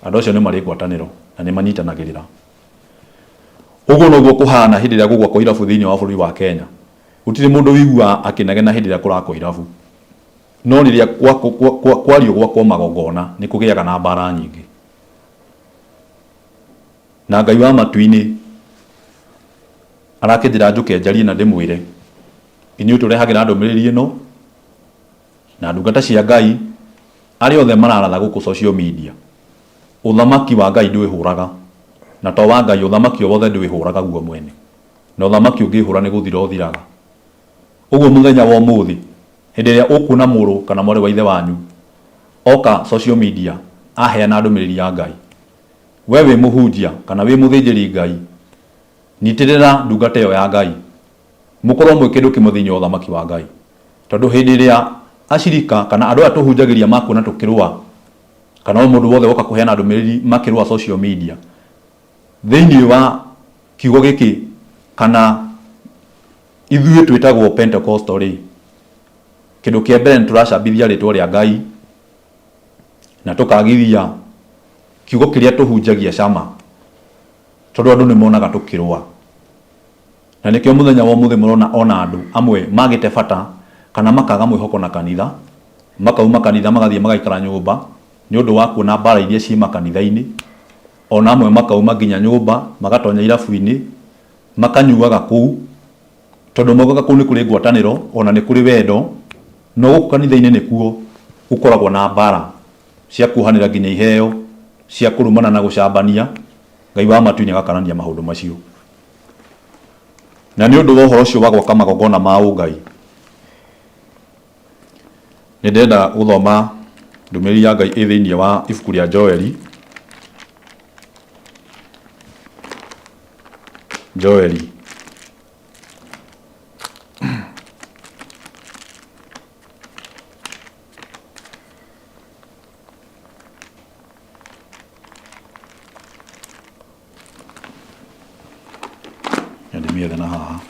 Andũ acio nĩ marĩ ngwatanĩro na nĩ manyitanagĩrĩra. Ũguo noguo kũhana hĩndĩ ĩrĩa gũgwakwo irabu thĩinĩ wa bũrũri wa Kenya. Gũtirĩ mũndũ ũiguaga akĩnegena hĩndĩ ĩrĩa kũrakwo irabu. No rĩrĩa kwario gwakwo magongona nĩ kũgĩaga na mbara nyingĩ. Na Ngai wa matu-inĩ arakĩnjĩra njũke njarie na ndĩmwĩre, inyuĩ tũrehagĩra ndũmĩrĩri ĩno na ndungata cia Ngai arĩa othe mararatha gũkũ social media, ũthamaki wa Ngai ndwĩhũraga, na to wa Ngai, ũthamaki o wothe ndwĩhũraga guo mwene, na ũthamaki ũngĩhũra nĩ gũthira ũthiraga. Ũguo mũthenya wa ũmũthĩ, hĩndĩ ĩrĩa ũkuona mũrũ kana mwarĩ wa ithe wanyu oka social media aheana ndũmĩrĩri ya Ngai, we wĩ mũhunjia kana wĩ mũthĩnjĩri Ngai, nyitĩrĩra ndungata ĩyo ya Ngai, mũkorwo mwĩ kĩndũ kĩmwe thĩinĩ wa ũthamaki wa Ngai. Tondũ hĩndĩ ĩrĩa acirika kana andũ aya tũhunjagĩria makuona tũkĩrũa, kana o mũndũ wothe woka kũheana ndũmĩrĩri makĩrũa social media, thĩinĩ wa kiugo gĩkĩ kana ithuĩ twĩtagwo Pentecostal rĩ, kĩndũ kĩa mbere nĩ tũracambithia rĩtwa rĩa Ngai na tũkagithia kiugo kĩrĩa tũhunjagia cama, tondũ andũ nĩ monaga tũkĩrũa. Na nĩkĩo mũthenya wa ũmũthĩ mũrona ona andũ amwe magĩte bata kana makaga mwĩhoko na kanitha, makauma kanitha magathiĩ magaikara nyũmba nĩ ũndũ wa kuona mbara iria ciĩ makanitha-inĩ. Ona amwe makauma nginya nyũmba magatonya irabu-inĩ makanyuaga kũu, tondũ maugaga kũu nĩ kũrĩ ngwatanĩro ona nĩ kũrĩ wendo, no gũkũ kanitha-inĩ nĩkuo gũkoragwo na mbara cia kuohanĩra nginya iheo, cia kũrumana na gũcambania. Ngai wa matu-inĩ agakanania maũndũ macio. Na nĩ ũndũ wa ũhoro ũcio wa gwaka magongona ma ũngai, nĩ ndĩrenda gũthoma ndũmĩrĩri ya Ngai ĩ thĩinĩ wa ibuku rĩa Joeli. Joeli. na haha.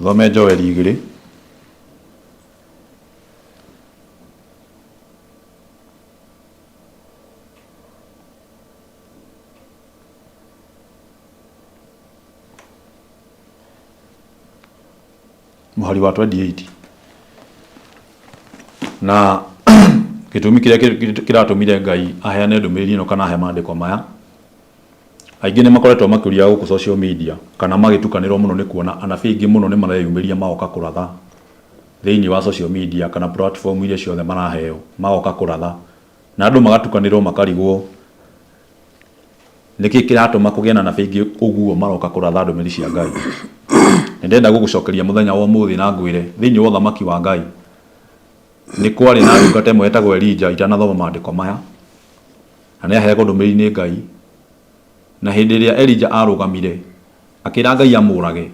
Tũthome Joeli 2. Mũhari wa 28. Na gĩtũmi kĩrĩa kĩratũmire Ngai aheane ndũmĩrĩri ĩno kana ahe maandĩko maya, aingĩ nĩ makoretwo makĩũria gũkũ social media kana magĩtukanĩrwo mũno nĩ kuona anabii aingĩ mũno nĩ mareyumĩria magoka kũratha thĩinĩ wa social media kana platform iria ciothe maraheo magoka kũratha, na andũ magatukanĩrwo makarigwo nĩkĩ kĩratũma kũgĩe na anabii aingĩ ũguo maroka kũratha ndũmĩrĩri cia Ngai. Nĩ ndĩrenda gũgũcokeria mũthenya wa ũmũthĩ na ngwĩre thĩinĩ wa ũthamaki wa Ngai nĩ kwarĩ na ndungata ĩmwe yetagwo Elija itanathoma maandĩko maya, na nĩ aheagwo ndũmĩrĩri nĩ Ngai. Na hĩndĩ ĩrĩa Elija arũgamire akĩra Ngai amũrage,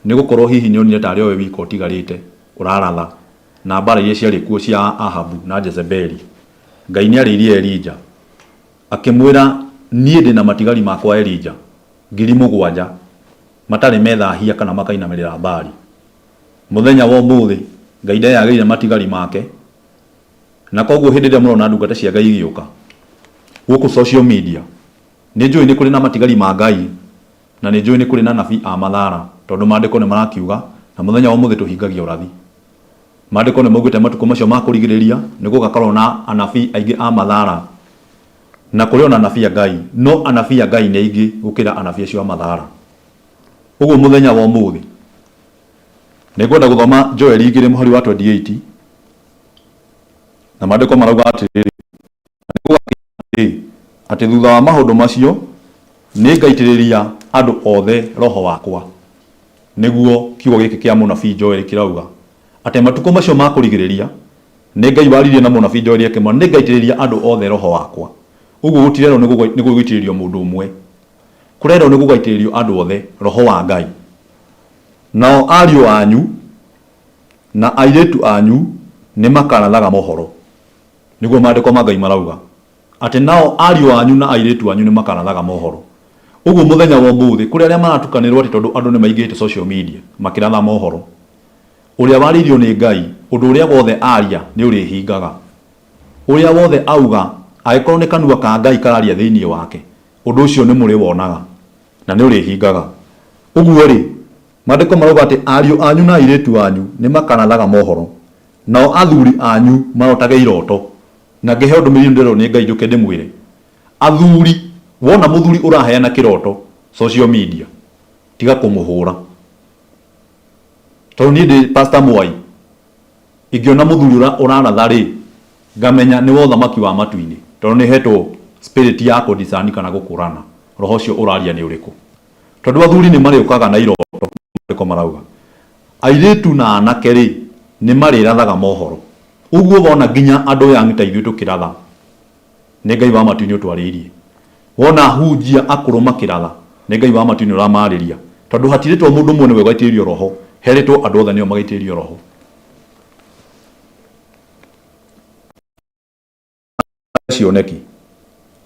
nĩ gũkorwo hihi nĩ onire tarĩ o we wika ũtigarĩte ũraratha na mbara iria ciarĩ kuo cia Ahabu na Jezebeli. Ngai nĩ arĩirie Elija akĩmwĩra, niĩ ndĩ na matigari makwa Elija 7,000 matarĩ methahia kana makainamĩrĩra Baali. Mũthenya wa ũmũthĩ Ngai ndeyagĩire matigari make, na koguo hĩndĩ ĩrĩa mũrona ndungata cia Ngai igĩũka gũkũ social media, nĩ njũĩ nĩ kũrĩ na matigari ma Ngai na nĩ njũĩ nĩ kũrĩ na anabii a mathara, tondũ maandĩko nĩ marakiuga, na mũthenya wa ũmũthĩ tũhingagia ũrathi. Maandĩko nĩ maugĩte matukũ macio ma kũrigĩrĩria nĩ gũgakorwo na anabii aingĩ a mathara, na kũrĩ ona anabii a Ngai, no anabii a Ngai nĩ aingĩ gũkĩra anabii acio a mathara. Ũguo mũthenya wa ũmũthĩ nĩ ngwenda gũthoma Joeli 2 mũhari wa 28, na maandĩko marauga atĩrĩrĩ, na nĩ gũgakinya atĩrĩ, atĩ thutha wa maũndũ macio nĩ ngaitĩrĩria andũ othe roho wakwa. Nĩguo kiugo gĩkĩ kĩa mũnabii Joeli kĩrauga atĩ matukũ macio ma kũrigĩrĩria nĩ Ngai waririe na mũnabii Joeli akĩmwĩra nĩ ngaitĩrĩria andũ othe roho wakwa. Ũguo gũtirerwo nĩ gũgũitĩrĩrio mũndũ ũmwe, kũrerwo nĩ gũgaitĩrĩrio andũ othe roho wa Ngai. Nao ariũ anyu na airĩtu anyu nĩ makarathaga mohoro. Nĩguo maandĩko ma Ngai marauga atĩ nao ariũ anyu na airĩtu anyu nĩ makarathaga mohoro. Ũguo mũthenya wa ũmũthĩ kũrĩ arĩa maratukanĩrwo atĩ tondũ andũ nĩ maingĩhĩte social media makĩratha mohoro. Ũrĩa warĩirio nĩ Ngai, ũndũ ũrĩa wothe aria nĩ ũrĩhingaga. Ũrĩa wothe auga, angĩkorwo nĩ kanua ka Ngai kararia thĩinĩ wake, ũndũ ũcio nĩ mũrĩwonaga na nĩ ũrĩhingaga. Ũguo rĩ, maandĩko marauga atĩ ariũ anyu na airĩtu anyu nĩ makarathaga mohoro, nao athuri anyu marotage iroto. Na ngĩheo ndũmĩrĩri ndĩrerwo nĩ Ngai njũke ndĩmwĩre, athuri, wona mũthuri ũraheana kĩroto social media, tiga kũmũhũra. Tondũ niĩ ndĩ Pastor Mwai, ingĩona mũthuri ũraratha rĩ, ngamenya nĩ wa ũthamaki wa matu-inĩ, tondũ nĩ hetwo spirit ya kũdiscern kana gũkũrana roho ũcio ũraria nĩ ũrĩkũ. Tondũ athuri nĩ marĩũkaga na iroto, maandĩko marauga airĩtu na anake rĩ nĩ marĩrathaga mohoro. Ũguo wona nginya andũ young ta ithuĩ tũkĩratha, nĩ Ngai wa matu-inĩ ũtwarĩirie. Wona ahunjia akũrũ makĩratha, nĩ Ngai wa matu-inĩ ũramarĩria. Tondũ hatirĩtwo mũndũ ũmwe nĩwe ũgaitĩrĩrio roho, herĩtwo andũ othe nĩo magaitĩrĩrio roho. Cioneki.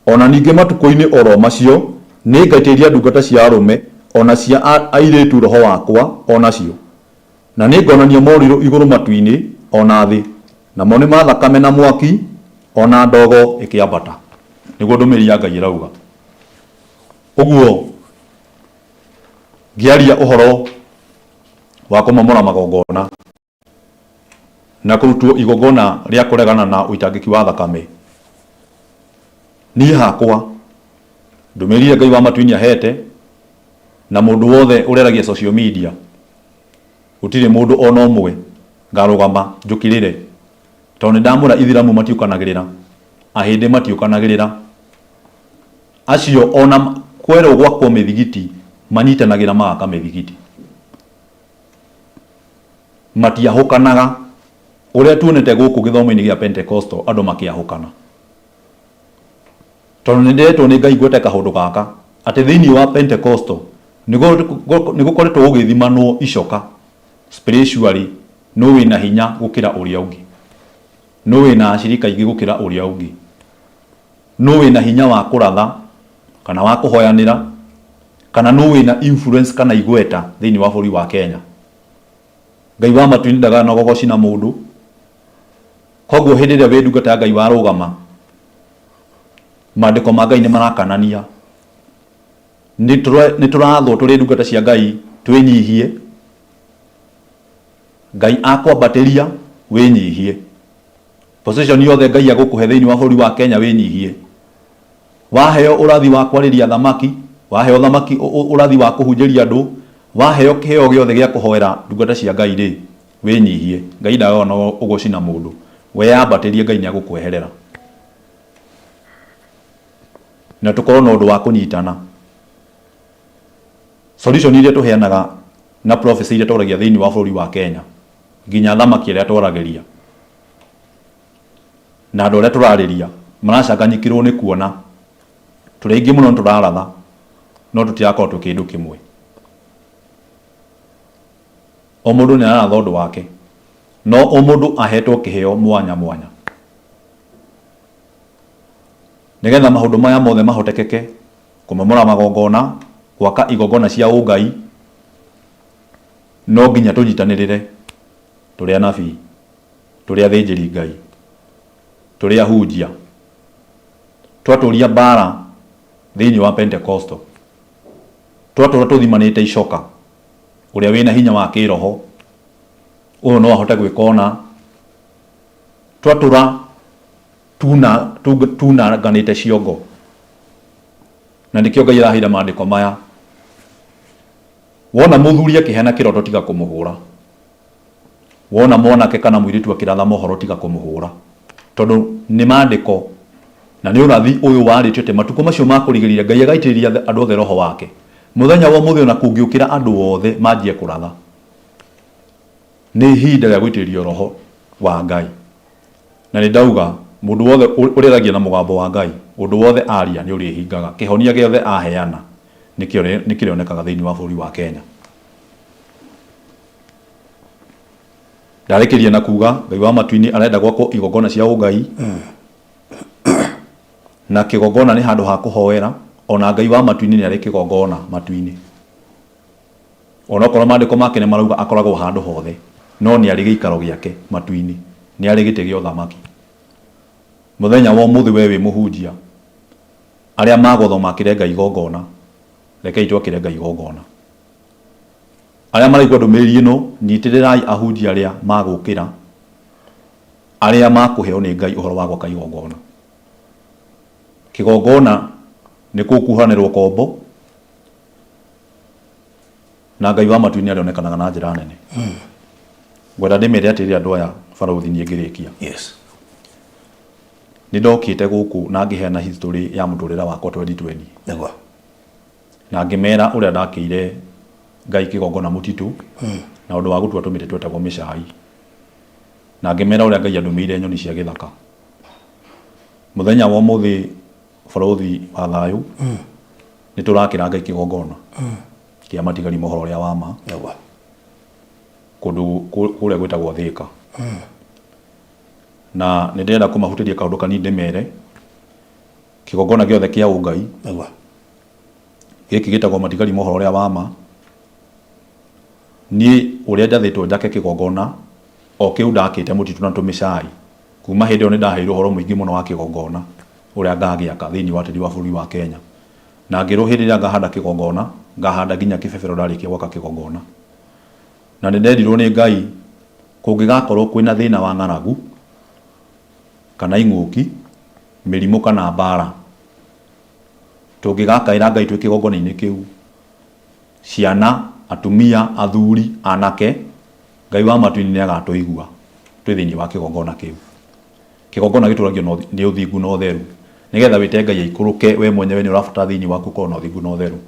O na ningĩ matukũ-inĩ o ro macio nĩngaitĩrĩria ndungata cia arũme o na cia airĩtu roho wakwa o nacio, na nĩngonania morirũ igũrũ matu-inĩ o na thĩ, namo nĩ ma thakame na mwaki o na ndogo ĩkĩambata. Nĩguo ndũmĩrĩri ya Ngai ĩrauga. Ũguo ngĩaria ũhoro wa kũmomora magongona na kũrutwo igongona rĩa kũregana na ũitangĩki wa thakame, niĩ hakwa ndũmĩrĩri ĩrĩa Ngai wa matu-inĩ ahete na mũndũ wothe ũreragia social media, gũtirĩ mũndũ ona ũmwe ngarũgama njũkĩrĩre, tondũ nĩ ndamwĩra ithiramu matiũkanagĩrĩra, ahĩndĩ matiũkanagĩrĩra, acio ona kwerwo gwakwo mĩthigiti Manyitanagĩra magaka mĩthigiti. Matiahũkanaga ũrĩa tuonete gũkũ gĩthomo-inĩ gĩa Pentecostal andũ makĩahũkana. Tondũ nĩ ndĩretwo nĩ Ngai ngwete kaũndũ gaka, atĩ thĩinĩ wa Pentecostal nĩ gũkoretwo gũgĩthimanwo icoka spiritually nũ wĩna hinya gũkĩra ũrĩa ũngĩ, nũ wĩna acirika aingĩ gũkĩra ũrĩa ũngĩ, nũ wĩna hinya wa kũratha kana wa kũhoyanĩra, kana nũ wĩna influence kana igweta thĩinĩ wa bũrũri wa Kenya. Ngai wa matu-inĩ ndagana ũgogoci na mũndũ. Koguo hĩndĩ ĩrĩa wĩ ndungata ya Ngai warũgama, maandĩko ma Ngai nĩ marakanania. Nĩ tũrathwo tũrĩ ndungata cia Ngai twĩnyihie. Ngai akwambatĩria wĩnyihie. Position yothe Ngai agũkũhe thĩinĩ wa bũrũri wa Kenya wĩnyihie. Waheo ũrathi wa kwarĩria athamaki, waheo thamaki ũrathi wa kũhunjĩria andũ, waheo kĩheo gĩothe gĩa kũhoera ndungata cia Ngai rĩ, wĩnyihie. Ngai ndagaga na ũgoci na mũndũ. Weyambatĩrie Ngai nĩ agũkweherera. Na tũkorwo na ũndũ wa kũnyitana. Solution iria tũheanaga na prophecy iria twaragia thĩinĩ wa bũrũri wa Kenya, nginya athamaki arĩa twaragĩria, na andũ arĩa tũrarĩria, maracanganyikĩrwo nĩ kuona tũrĩ aingĩ mũno nĩ tũraratha, no tũtirakorwo twĩ kĩndũ kĩmwe. O mũndũ nĩ araratha ũndũ wake, no o mũndũ ahetwo kĩheo mwanya mwanya. Nĩgetha maũndũ maya mothe mahotekeke, kũmomora magongona, gwaka igongona cia ũngai, no nginya tũnyitanĩrĩre tũrĩ anabii, tũrĩ athĩnjĩri Ngai, tũrĩ ahunjia. Twatũria mbara thĩinĩ wa Pentecostal, twatũra tũthimanĩte icoka, ũrĩa wĩna hinya wa kĩroho, ũyũ no ahote gwĩka ũna, twatũra tunanganĩte ciongo. Na nĩkĩo Ngai araheire maandĩko maya. Wona mũthuri akĩheana kĩroto tiga kũmũhũra. Wona mwanake kana mũirĩtu akĩratha mohoro tiga kũmũhũra. Tondũ nĩ maandĩko na nĩ ũrathi ũyũ warĩtio atĩ matukũ macio ma kũrigĩrĩria Ngai agaitĩrĩria andũ othe roho wake. Mũthenya wa ũmũthĩ ona kũngĩũkĩra andũ othe manjie kũratha, nĩ ihinda rĩa gũitĩrĩrio roho wa Ngai. Na nĩ ndauga mũndũ wothe ũrĩaragia na mũgambo wa Ngai, ũndũ wothe aria nĩ ũrĩhingaga. Kĩhonia gĩothe aheana nĩ kĩrĩonekaga thĩinĩ wa bũrũri wa Kenya. Ndarĩkĩria na kuga Ngai wa matu-inĩ arenda gwakwo igongona cia ũngai, na kĩgongona nĩ handũ ha kũhoera. Ona Ngai wa matu-inĩ nĩ arĩ kĩgongona matu-inĩ. Onokorwo maandĩko make nĩ marauga akoragwo handũ hothe, no nĩ arĩ gĩikaro gĩake matu-inĩ, nĩ arĩ gĩtĩ gĩa ũthamaki. Mũthenya wa ũmũthĩ we wĩ mũhunjia, arĩa magwathwo makĩre Ngai igongona, rekei twakĩre Ngai igongona. Arĩa maraigua ndũmĩrĩri ĩno, nyitĩrĩrai ahunjia arĩa magũkĩra, arĩa makũheo nĩ Ngai ũhoro wa gwaka igongona. Kĩgongona nĩ kũkuhanĩrwo kombo, na Ngai wa matu-inĩ arĩonekanaga na njĩra nene. Ngwenda ndĩmere atĩrĩrĩ andũ aya barũthi niĩ ngĩrĩkia. Yes. Nĩ ndokĩte gũkũ na ngĩheana history ya mũtũrĩre wakwa 2020. Nĩguo. Na ngĩmera ũrĩa ndakĩire Ngai kĩgongona mũtitũ na ũndũ wa gũtua tũmĩtĩ twetagwo mĩcai. Na ngĩmera ũrĩa Ngai andũmĩire nyoni cia gĩthaka. Mũthenya wa ũmũthĩ barũthi wa thayũ nĩ tũrakĩra Ngai kĩgongona kĩa matigari ma ũhoro ũrĩa wa ma Nĩguo. kũndũ kũrĩa gwĩtagwo Thĩka. Na nĩ ndĩrenda kũmahutĩria kaũndũ kanini ndĩmere kĩgongona gĩothe kĩa ũngai Nĩguo. gĩkĩ gĩtagwo matigari ma ũhoro ũrĩa wa ma. Niĩ ũrĩa njathĩtwo njake kĩgongona o kĩu ndakĩte mũtitũ na tũmĩcai, kuma hĩndĩ ĩyo nĩ ndaheirwo ũhoro mũingĩ mũno wa kĩgongona ũrĩa ngagĩaka thĩinĩ wa tĩri wa bũrũri wa Kenya. Na ngĩrwo hĩndĩ ĩrĩa ngahanda kĩgongona, ngahanda nginya kĩbebero ndarĩkia gwaka kĩgongona. Na nĩ nderirwo nĩ Ngai kũngĩgakorwo kwĩna thĩna wa ng'aragu, kana ing'ũki, mĩrimũ kana mbara, tũngĩgakaĩra Ngai twĩ kĩgongona-inĩ kĩu, ciana, atumia, athuri, anake, Ngai wa matu-inĩ nĩ agatũigua twĩ thĩinĩ wa kĩgongona kĩu. Kĩgongona gĩtũragio nĩ ũthingu na ũtheru. Nĩgetha wĩte Ngai aikũrũke, we mwenyewe nĩ ũrabatara thĩinĩ waku ũkorwo na ũthingu na ũtheru.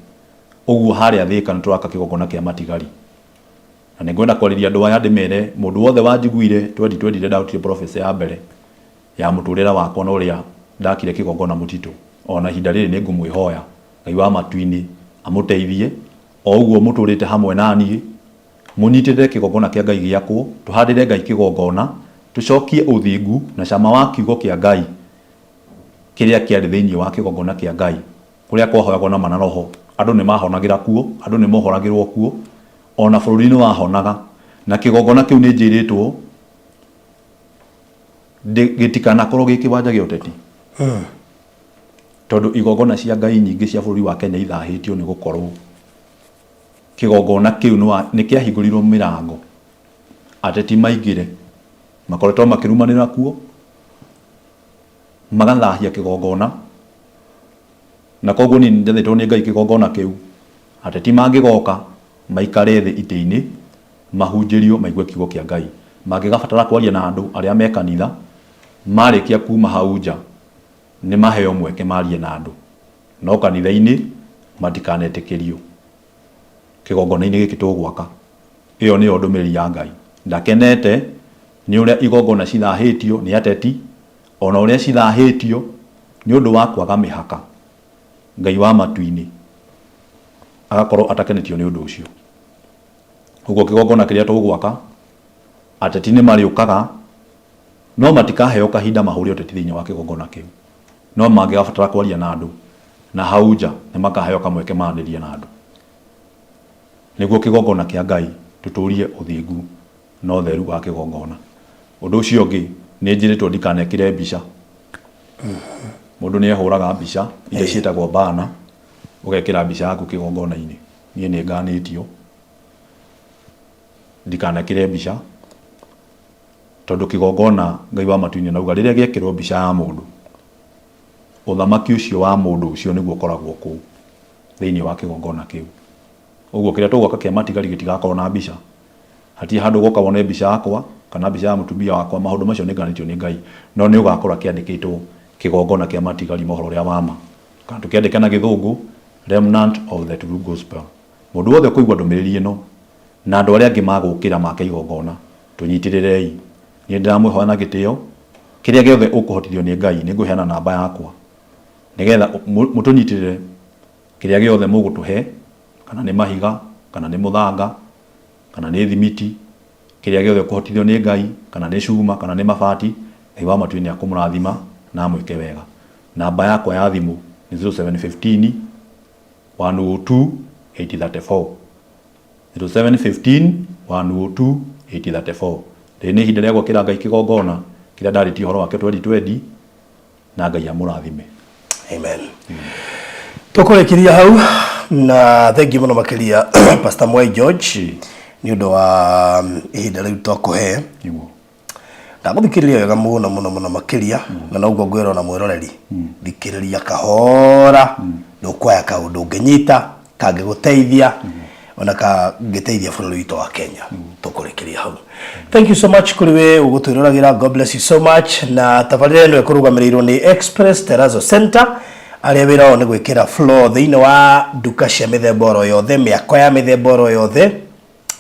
Ũguo harĩa Thĩka nĩ tũraka kĩgongona kĩa matigari. Na nĩ ngwenda kwarĩria andũ aya ndĩmere mũndũ wothe wanjiguire 2020 rĩrĩa ndarutire prophecy ya mbere ya mũtũrĩre wakwa na ũrĩa ndakire kĩgongona mũtitũ, ona ihinda rĩrĩ nĩ ngũmwĩhoya Ngai wa matu-inĩ amũteithie o ũguo mũtũrĩte hamwe na niĩ, mũnyitĩrĩre kĩgongona kĩa Ngai gĩakwo, tũhandĩre Ngai kĩgongona, tũcokie ũthingu na cama wa kiugo kĩa Ngai kĩrĩa kĩarĩ thĩinĩ wa kĩgongona kĩa Ngai, kũrĩa kwahoyagwo na ma na roho. Andũ nĩ mahonagĩra kuo, andũ nĩ mohoragĩrwo kuo, o na bũrũri nĩ wahonaga. Na kĩgongona kĩu nĩ njĩrĩtwo gĩtikanakorwo gĩ kĩwanja gĩa ũteti. Tondũ igongona cia Ngai nyingĩ cia bũrũri wa Kenya ithahĩtio nĩ gũkorwo kĩgongona kĩu nĩ kĩahingũrirwo mĩrango ateti maingĩre, makoretwo makĩrumanĩra kuo, magathahia kĩgongona, na koguo niĩ njathĩtwo nĩ Ngai kĩgongona kĩu, ateti mangĩgoka maikare thĩ itĩ-inĩ, mahunjĩrio maigue kiugo kĩa Ngai. Mangĩgabatara kwaria na andũ arĩa me kanitha, marĩkia kuma hau nja, nĩ maheo mweke marie na andũ, no kanitha-inĩ matikanetĩkĩrio kĩgongona-inĩ gĩkĩ tũgwaka. Ĩyo nĩyo ndũmĩrĩri ya Ngai. Ndakenete nĩ ũrĩa igongona cithahĩtio nĩ ateti, o na ũrĩa cithahĩtio nĩ ũndũ wa kwaga mĩhaka. Ngai wa matu-inĩ agakorwo atakenetio nĩ ũndũ ũcio. Ũguo kĩgongona kĩrĩa tũgwaka, ateti nĩ marĩũkaga, no matikaheo kahinda mahũre ũteti thĩinĩ wa kĩgongona kĩu. No mangĩgabatara kwaria na andũ na hau nja, nĩ makaheo kamweke maranĩrie na andũ. Nĩguo kĩgongona kĩa Ngai tũtũrie ũthingu na ũtheru wa kĩgongona. Ũndũ ũcio ũngĩ nĩ njĩrĩtwo ndikanekĩre mbica. Mũndũ nĩ ehũraga mbica iria ciĩtagwo banner, ũgekĩra mbica yaku kĩgongona-inĩ. Niĩ nĩ nganĩtio ndikanekĩre mbica tondũ kĩgongona Ngai wa matu-inĩ arauga rĩrĩa gĩekĩrwo mbica ya mũndũ, ũthamaki ũcio wa mũndũ ũcio nĩguo ũkoragwo kũu thĩinĩ wa kĩgongona kĩu. Ũguo kĩrĩa tũgwaka kĩa matigari gĩtigakorwo na mbica. Hatirĩ handũ ũgoka wone mbica yakwa kana mbica ya mũtumia wakwa, maũndũ macio nĩ nganĩtio nĩ Ngai. No nĩ ũgakora kĩandĩkĩtwo kĩgongona kĩa matigari ma ũhoro ũrĩa wa ma. Kana tũkĩandĩke na gĩthũngũ, Remnant of the True Gospel. Mũndũ wothe ũkũigua ndũmĩrĩri ĩno na andũ arĩa angĩ magũkĩra make igongona, tũnyitĩrĩrei. Niĩ ndĩramwĩhoya na gĩtĩo, kĩrĩa gĩothe ũkũhotithio nĩ Ngai, nĩ ngũheana namba yakwa nĩgetha mũtũnyitĩrĩre kĩrĩa gĩothe mũgũtũhe, kana nĩ mahiga, kana nĩ mũthanga, kana nĩ thimiti, kĩrĩa gĩothe ũkũhotithio nĩ Ngai, kana nĩ cuma, kana nĩ mabati, Ngai wa matu-inĩ nĩ akũmũrathima na amwĩke wega. Namba yakwa ya thimũ nĩ 0715 102 834. 0715 102 834. Rĩrĩ nĩ ihinda rĩa gwakĩra Ngai kĩgongona kĩrĩa ndarĩtie ũhoro wakĩo 2020 na Ngai amũrathime. Amen. Tũkũrĩkĩria hau na thengiũ mũno makĩria Pastor Mwai George nĩ ũndũ wa ihinda rĩu twakũhe. Nĩguo. Ndagũthikĩrĩria wega mũno mũno mũno makĩria na noguo ngwĩra ona mwĩroreri thikĩrĩria kahora ndũkwaya kaũndũ ũngĩnyita kangĩgũteithia ona kangĩteithia bũrũri witũ wa Kenya. Tũkũrĩkĩria hau. Thank you so much kũrĩ we ũgũtwĩroragĩra. God bless you so much. Na tabarĩra ĩno ĩkũrũgamĩrĩirwo nĩ Express Terrazzo Center arĩa wĩra wao nĩ gwĩkĩra floor thĩinĩ wa nduka cia mĩthemba oro yothe, mĩako ya mĩthemba oro yothe.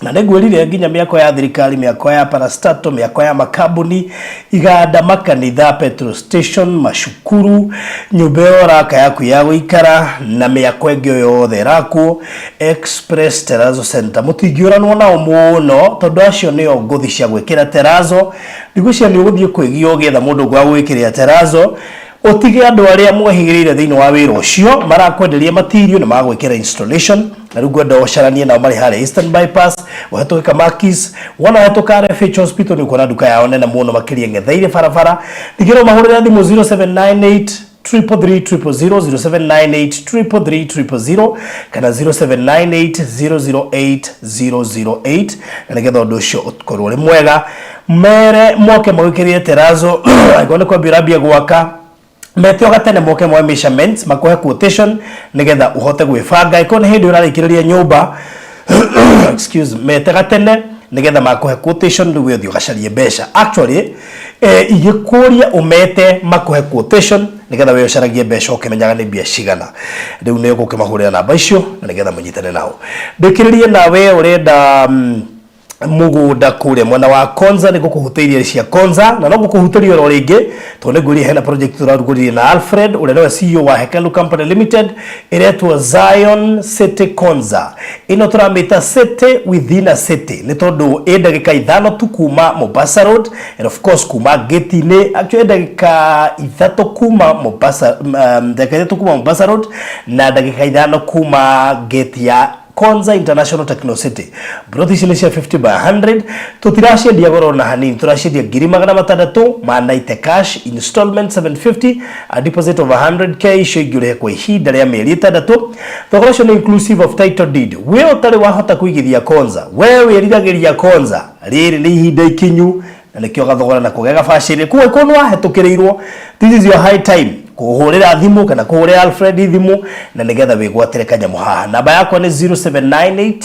Na nĩ ngwĩrire nginya mĩako ya thirikari, mĩako ya parastato, mĩako ya makambuni, iganda, makanitha, petrol station, macukuru, nyũmba ĩyo ũraka yaku ya gũikara na mĩako ĩngĩ o yothe ĩrakwo. Express Terrazzo Center mũtingĩũranwo nao mũno tondũ acio nĩo ngũthi cia gwĩkĩra terrazzo. Ndigwĩciria nĩ ũgũthiĩ kwĩgia ũgĩetha mũndũ ũngĩ wa gũgwĩkĩrĩra terrazzo. Ũtige andũ arĩa mwehĩgĩrĩire thĩinĩ wa wĩra ũcio marakwenderia material na magagwĩkĩra installation. Na rĩu ngwenda ũcaranie nao marĩ harĩa Eastern Bypass, ũhetũke Kamakis, wona wahĩtũka RFH Hospital nĩ ũkuona nduka yao nene mũno makĩria ĩng'etheire barabara. Ningĩ no ũmahũrĩre thimũ 0798 333 000, 0798 333 000 kana 0798 008 008, na nĩgetha ũndũ ũcio ũkorwo ũrĩ mwega. Mere moke magwĩkĩrĩre terrazzo angĩkorwo nĩ kwambia ũrambia gwaka, mete o gatene moke moe measurements makũhe quotation nĩgetha ũhote gwĩbanga. Angĩkorwo nĩ hĩndĩ ũrarĩkĩrĩria nyũmba, excuse, mete gatene. Nĩgetha makũhe quotation, rĩu we ũthiĩ ũgacarie mbeca. Actually, ingĩkũria ũmete makũhe quotation nĩgetha we ũcaragie mbeca ũkĩmenyaga nĩ mbia cigana. Rĩu nĩ ũgũkĩmahũrĩra namba icio na nĩgetha mũnyitane nao. Ndĩkĩrĩrie nawe ũrenda mũgũnda kũrĩa mwena wa Konza, nĩ ngũkũhutĩirie cia Konza na no ngũkũhutĩria oro rĩngĩ, tondũ nĩ ngwĩrire hena project tũrarugũririe na Alfred, ũrĩa nĩwe CEO wa Hekalu Company Limited, ĩretwo Zion City Konza. Ĩno tũramĩta city within a city nĩ tondũ ĩ ndagĩka 5 tu kuma Mombasa Road, and of course kuma gate-inĩ. Actually, ndagĩka 3 kuma Mombasa, ndagĩka 3 kuma Mombasa Road na ndagĩka 5 kuma gate ya Konza International Techno City. Plot ici nĩ cia 50 by 100. Tũtiraciendia goro na hanini, tũraciendia 690,000 cash, installment 750, a deposit of 100K, icio ingĩ ũrĩhe kwa ihinda rĩa mĩeri 6. Thogora ũcio nĩ inclusive of title deed. We ũtarĩ wahota kũigithia Konza, we wĩriragĩria Konza, rĩrĩ nĩ ihinda ikinyu na nĩkĩo gathogora nako gegabacĩrĩre. Koguo ĩkorwo nĩ wahetũkĩrĩirwo, this is your high time kũhũrĩra thimũ kana kũhũrĩra Alfred thimũ na nĩgetha wĩgwatĩre kanyamũ haha. Namba yakwa nĩ 0798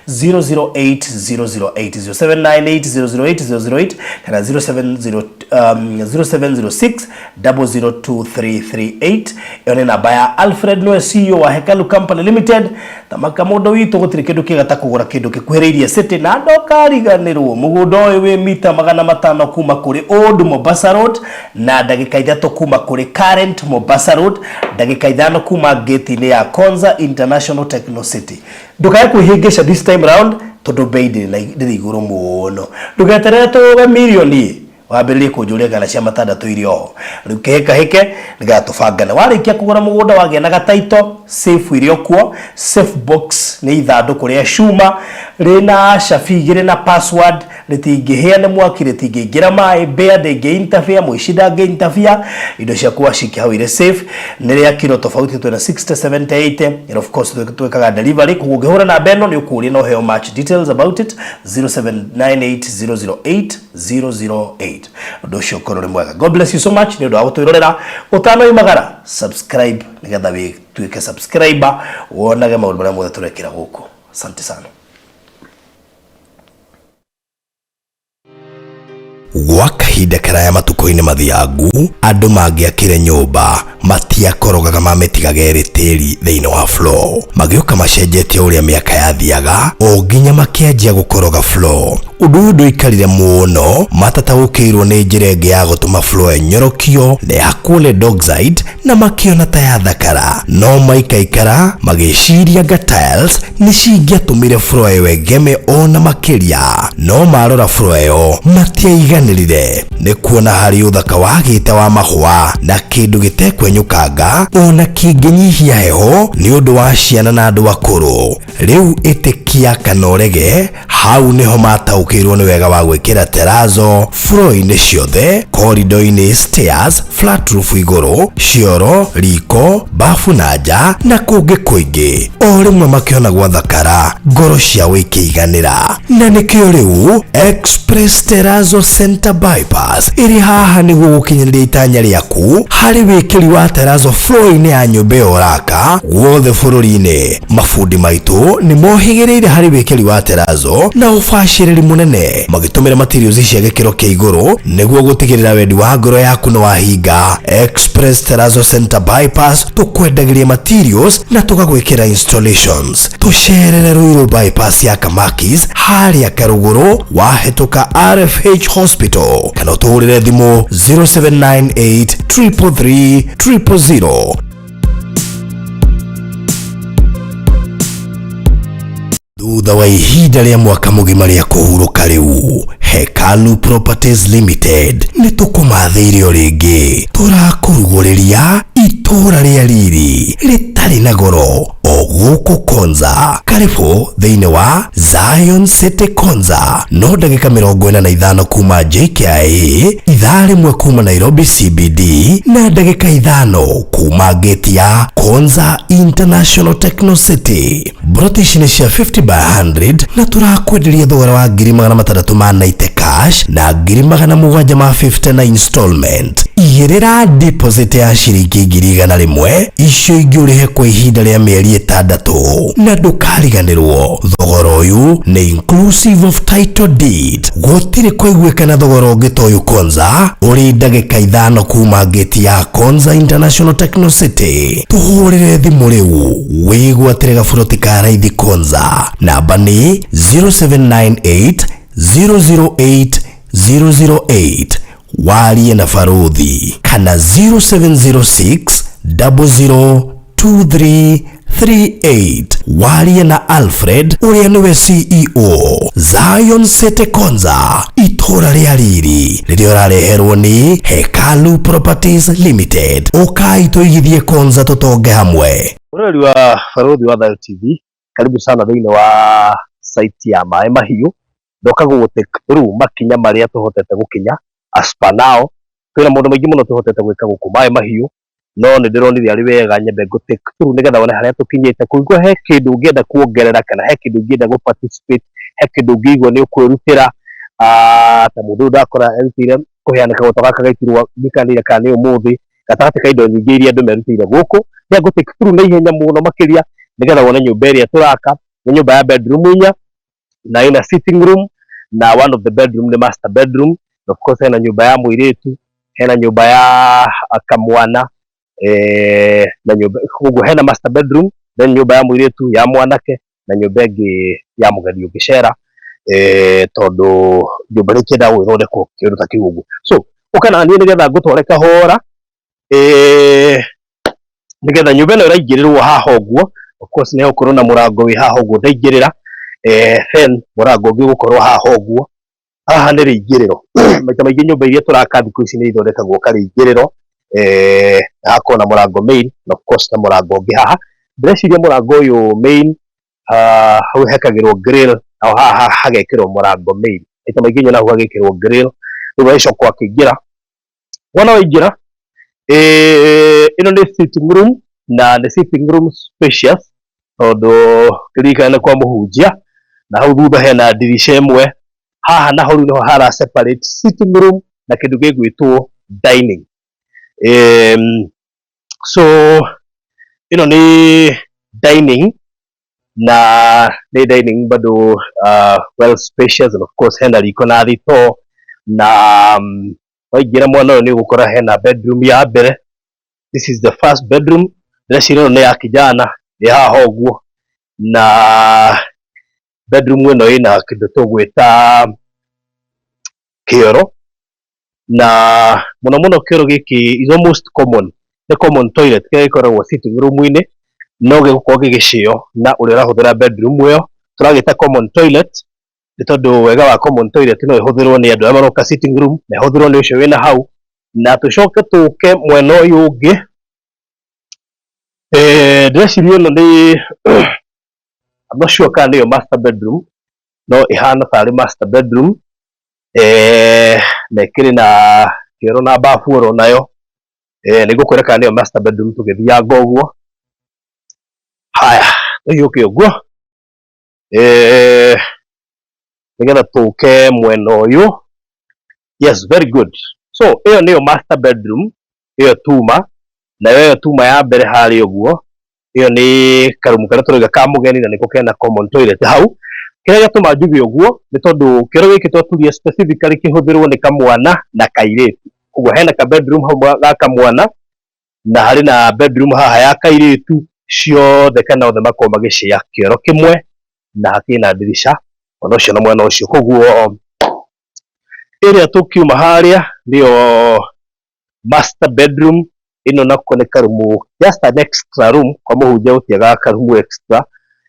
008 008, 0798 008 008, kana 070 0706 002338. Ĩyo nĩ namba ya Alfred, nĩwe CEO wa Hekalu Company Limited. Tamaka mũndũ witũ, gũtirĩ kĩndũ kĩega ta kũgũra kĩndũ gĩkuhĩrĩirie city. Na ndũkariganĩrwo, mũgũnda ũyũ wĩ mita 500 kuma kũrĩ Old Mombasa Road na ndagĩka 3 kuma kũrĩ current Mombasa Road, ndagĩka 5 kuma gate-inĩ ya Konza International Techno City. Ndũkae kwĩhĩngĩca this time round, tondũ bei ndĩrĩ igũrũ mũno. Ndũgeterere tũge mirioni wambĩrĩrie kũnjũria kana cia 6 irio oho. Rĩu kĩhĩkahĩke nĩgetha tũbangane. Warĩkia kũgũra mũgũnda, wagĩa na gataito, safe ĩrĩ o kuo. Safe box nĩ ithandũkũ rĩa cuma rĩna cabi igĩrĩ na password, rĩtingĩhĩa nĩ mwaki, rĩtingĩingĩra maĩ, mbĩa ndĩngĩ interfere, mũici ndangĩ interfere. Indo ciaku wacikia hau irĩ safe. Nĩ rĩa kiro tofauti, twĩna 60, 70, 80, and of course twĩkaga delivery. Koguo ũngĩhũra namba ĩno nĩ ũkũũria na ũheo much details about it, 0798 008 008. Ũndũ ũcio ũkorwo ũrĩ mwega. God bless you so much nĩ ũndũ wa gũtwĩrorera. Ũtanoimagara, subscribe nĩgetha wĩtuĩke subscriber, wonage maũndũ marĩa mothe tũrekĩra gũkũ. Asante sana. Gwa kahinda karaya matukũ-inĩ mathiangu, andũ mangĩakire nyũmba matiakorogaga, mamĩtigaga ĩrĩ tĩri thĩinĩ wa floor. Magĩũka macenjetie ũrĩa mĩaka yathiaga, o nginya makĩanjia gũkoroga floor. Ũndũ ũyũ ndũikarire mũno matataũkĩirwo nĩ njĩra ĩngĩ ya gũtũma floor ĩnyorokio na ĩhakwo lead oxide, na makĩona ta yathakara. No maikaikara magĩciria nga tiles nĩ cingĩatũmire floor ĩyo ĩgeme ona makĩria. No marora floor ĩyo matiaiganĩrire nĩ kuona harĩ ũthaka wagĩte wa mahũa na kĩndũ gĩtekwenyũkanga ona kĩngĩnyihia heho nĩ ũndũ wa ciana na andũ akũrũ. Rĩu ĩtĩkia kana ũrege, hau nĩho mataũkĩirwo nĩ wega wa gwĩkĩra terrazzo floor-inĩ ciothe, corridor-inĩ, stairs, flat roof igũrũ, cioro, riko, bafu na nja na kũngĩ kũingĩ. O rĩmwe makĩona gwathakara, ngoro ciao ikĩiganĩra. Na nĩkĩo rĩu Express Terrazzo Center Bypass ĩrĩ haha nĩguo gũkinyanĩria itanya rĩaku harĩ wĩkĩri wa terrazzo floor-inĩ ya nyũmba ĩyo ũraka guothe bũrũri-inĩ. Mabundi maitũ nĩ mohĩgĩrĩire harĩ wĩkĩri wa terrazzo na ũbacĩrĩri mũnene, magĩtũmĩra materials cia gĩkĩro kĩa igũrũ nĩguo gũtigĩrĩra wendi wa ngoro yaku nĩ wahinga. Express Terrazzo Center Bypass, tũkwendagĩria materials na tũgagwĩkĩra installations. Tũcerere Ruiru Bypass ya Kamakis, harĩa Karũgũrũ wahĩtũka RFH Hospital, kana ũtũhũrĩre thimũ 0798 333 000. Thutha wa ihinda rĩa mwaka mũgima rĩa kũhurũka, rĩu Hekalu Properties Limited nĩ tũkũmathĩire o rĩngĩ. Tũrakũrugũrĩria itũũra rĩa riri rĩtarĩ na goro o gũkũ Konza. Karibu thĩinĩ wa Zion City Konza. No ndagĩka 45 kuma JKIA, ithaa rĩmwe kuma Nairobi CBD, na ndagĩka 5 kuma gate ya Konza International Techno City. Broti ici nĩ cia 50 by 100 na tũrakwenderia thogora wa 690,000 cash na 750,000 na installment. Igĩrĩra deposit ya ciringi 100,000, icio ingĩ ũrĩhe kwa ihinda rĩa mĩeri 6, na ndũkariganĩrwo thogora ũyũ nĩ inclusive of title deed. Gũtirĩ kũiguĩkana thogora ũngĩ ta ũyũ Konza, ũrĩ ndagĩka 5 kuma gate ya Konza International Techno City. Tũhũrĩre thimũ rĩu wĩgwatĩre gaburoti ka raithi Konza. Namba nĩ 0798 008 008, warie na baruthi, kana 0706 002338, warie na Alfred ũrĩa nĩwe CEO. Zion City Konza, itũra rĩa riri rĩrĩa ũrareherwo nĩ Hekalu Properties Limited. Ũkai tũigithie Konza, tũtonge hamwe. Mũrori wa Barũthi wa Thayo TV, karibu sana thĩinĩ wa site ya Maĩ Mahiũ. Ndoka gũgũ-take through makinya marĩa tũhotete gũkinya as per now. Twĩna maũndũ maingĩ mũno tũhotete gwĩka gũkũ Maĩ Mahiũ, no nĩ ndĩronire arĩ wega nyambe ngũ take through nĩgetha wone harĩa tũkinyĩte. Kũngĩkorwo he kĩndũ ũngĩenda kuongerera, kana he kĩndũ ũngĩenda gũ participate, he kĩndũ ũngĩigua nĩ ũkwĩrutĩra, ta mũndũ ũyũ ndakora erutĩire kũheana kagoto gaka gaitirwo ndikanĩire kana nĩ ũmũthĩ, gatagatĩ ka indo nyingĩ iria andũ merutĩire gũkũ. Nĩ ngũ take through na ihenya mũno makĩria nĩgetha wone nyũmba ĩrĩa tũraka. Nĩ nyũmba ya bedroom 4 na ĩna sitting room, na one of the bedroom nĩ master bedroom. Of course hena nyũmba ya mũirĩtu, hena nyũmba ya kamwana, na nyũmba koguo hena master bedroom, then nyũmba ya mũirĩtu, ya mwanake, na nyũmba ĩngĩ ya mũgeni ũngĩcera, tondũ nyũmba nĩ ĩkĩendaga gũgĩthondekwo kĩũndũ ta kĩu ũguo. So ũka na niĩ nĩgetha ngũtware kahora, nĩgetha nyũmba ĩno ĩraingĩrĩrwo haha ũguo. Of course nĩ hegũkorwo na mũrango wĩ haha ũguo ndaingĩrĩra, then mũrango ũngĩ ũgũkorwo haha ũguo. Haha nĩ rĩingĩrĩro. Maita maingĩ nyũmba iria tũraka thikũ ici nĩ ithondekagwo karĩingĩrĩro, na hakorwo na mũrango main, na of course na mũrango ũngĩ haha. Ndĩreciria mũrango ũyũ main, hau hekagĩrwo grill, naho haha hagekĩrwo mũrango main. Maita maingĩ nyonaga hau hagĩkĩrwo grill. Rĩu ũgagĩcoka ũkĩingĩra. Wona waingĩra, ĩno nĩ sitting room, na nĩ sitting room spacious, tondũ kĩririkane nĩ kwa mũhunjia, na hau thutha hena ndirica ĩmwe. Haha naho rĩu nĩho hara separate sitting room na kĩndũ gĩgwĩtwo dining. So ĩno nĩ dining, na nĩ dining bado well spacious, and of course hena riko na thitoo. Na waingĩra mwena ũyũ nĩ ũgũkora hena bedroom ya mbere. This is the first bedroom. Ndĩreciria ĩno nĩ ya kijana, ĩ haha ũguo, na bedroom ĩno ĩna kĩndũ tũgwĩta kĩoro, na mũno mũno kĩoro gĩkĩ is almost common, nĩ common toilet kĩrĩa gĩkoragwo sitting room-inĩ, no gĩgũkorwo gĩgĩcĩo na ũrĩa ũrahũthĩra bedroom ĩyo. Tũragĩta common toilet nĩ tondũ wega wa common toilet, no ĩhũthĩrwo nĩ andũ arĩa maroka sitting room na ĩhũthĩrwo nĩ ũcio wĩna hau. Na tũcoke tũke mwena ũyũ ũngĩ, ndĩreciria ĩno nĩ, I'm not sure kana nĩyo master bedroom, no ĩhana tarĩ master bedroom, na ĩkĩrĩ na kĩoro na bafu oro nayo. Nĩ ngũkwĩra kana nĩyo master bedroom tũgĩthianga ũguo. Haya, tũhiũke ũguo, nĩgetha tũke mwena ũyũ. Yes, very good. So ĩyo nĩyo master bedroom ĩyo tuma, nayo ĩyo tuma ya mbere harĩa ũguo, ĩyo nĩ karumu karĩa tũrauga ka mũgeni, na nĩko kena common toilet hau. Kĩrĩa gĩatũma njuge ũguo nĩ tondũ kĩoro gĩkĩ twaturie specifically kĩhũthĩrwo nĩ kamwana na kairĩtu. Koguo hena ka bedroom hau ga kamwana, na harĩ na bedroom haha ya kairĩtu, ciothe kana othe makoragwo magĩcĩa kĩoro kĩmwe, na hakĩrĩ na ndirica mwena ũcio na mwena ũcio. Koguo ĩrĩa tũkiuma harĩa nĩyo master bedroom. Ĩno nako nĩ karumu, just an extra room, kwa mũhunjia gũtiagaga karumu extra,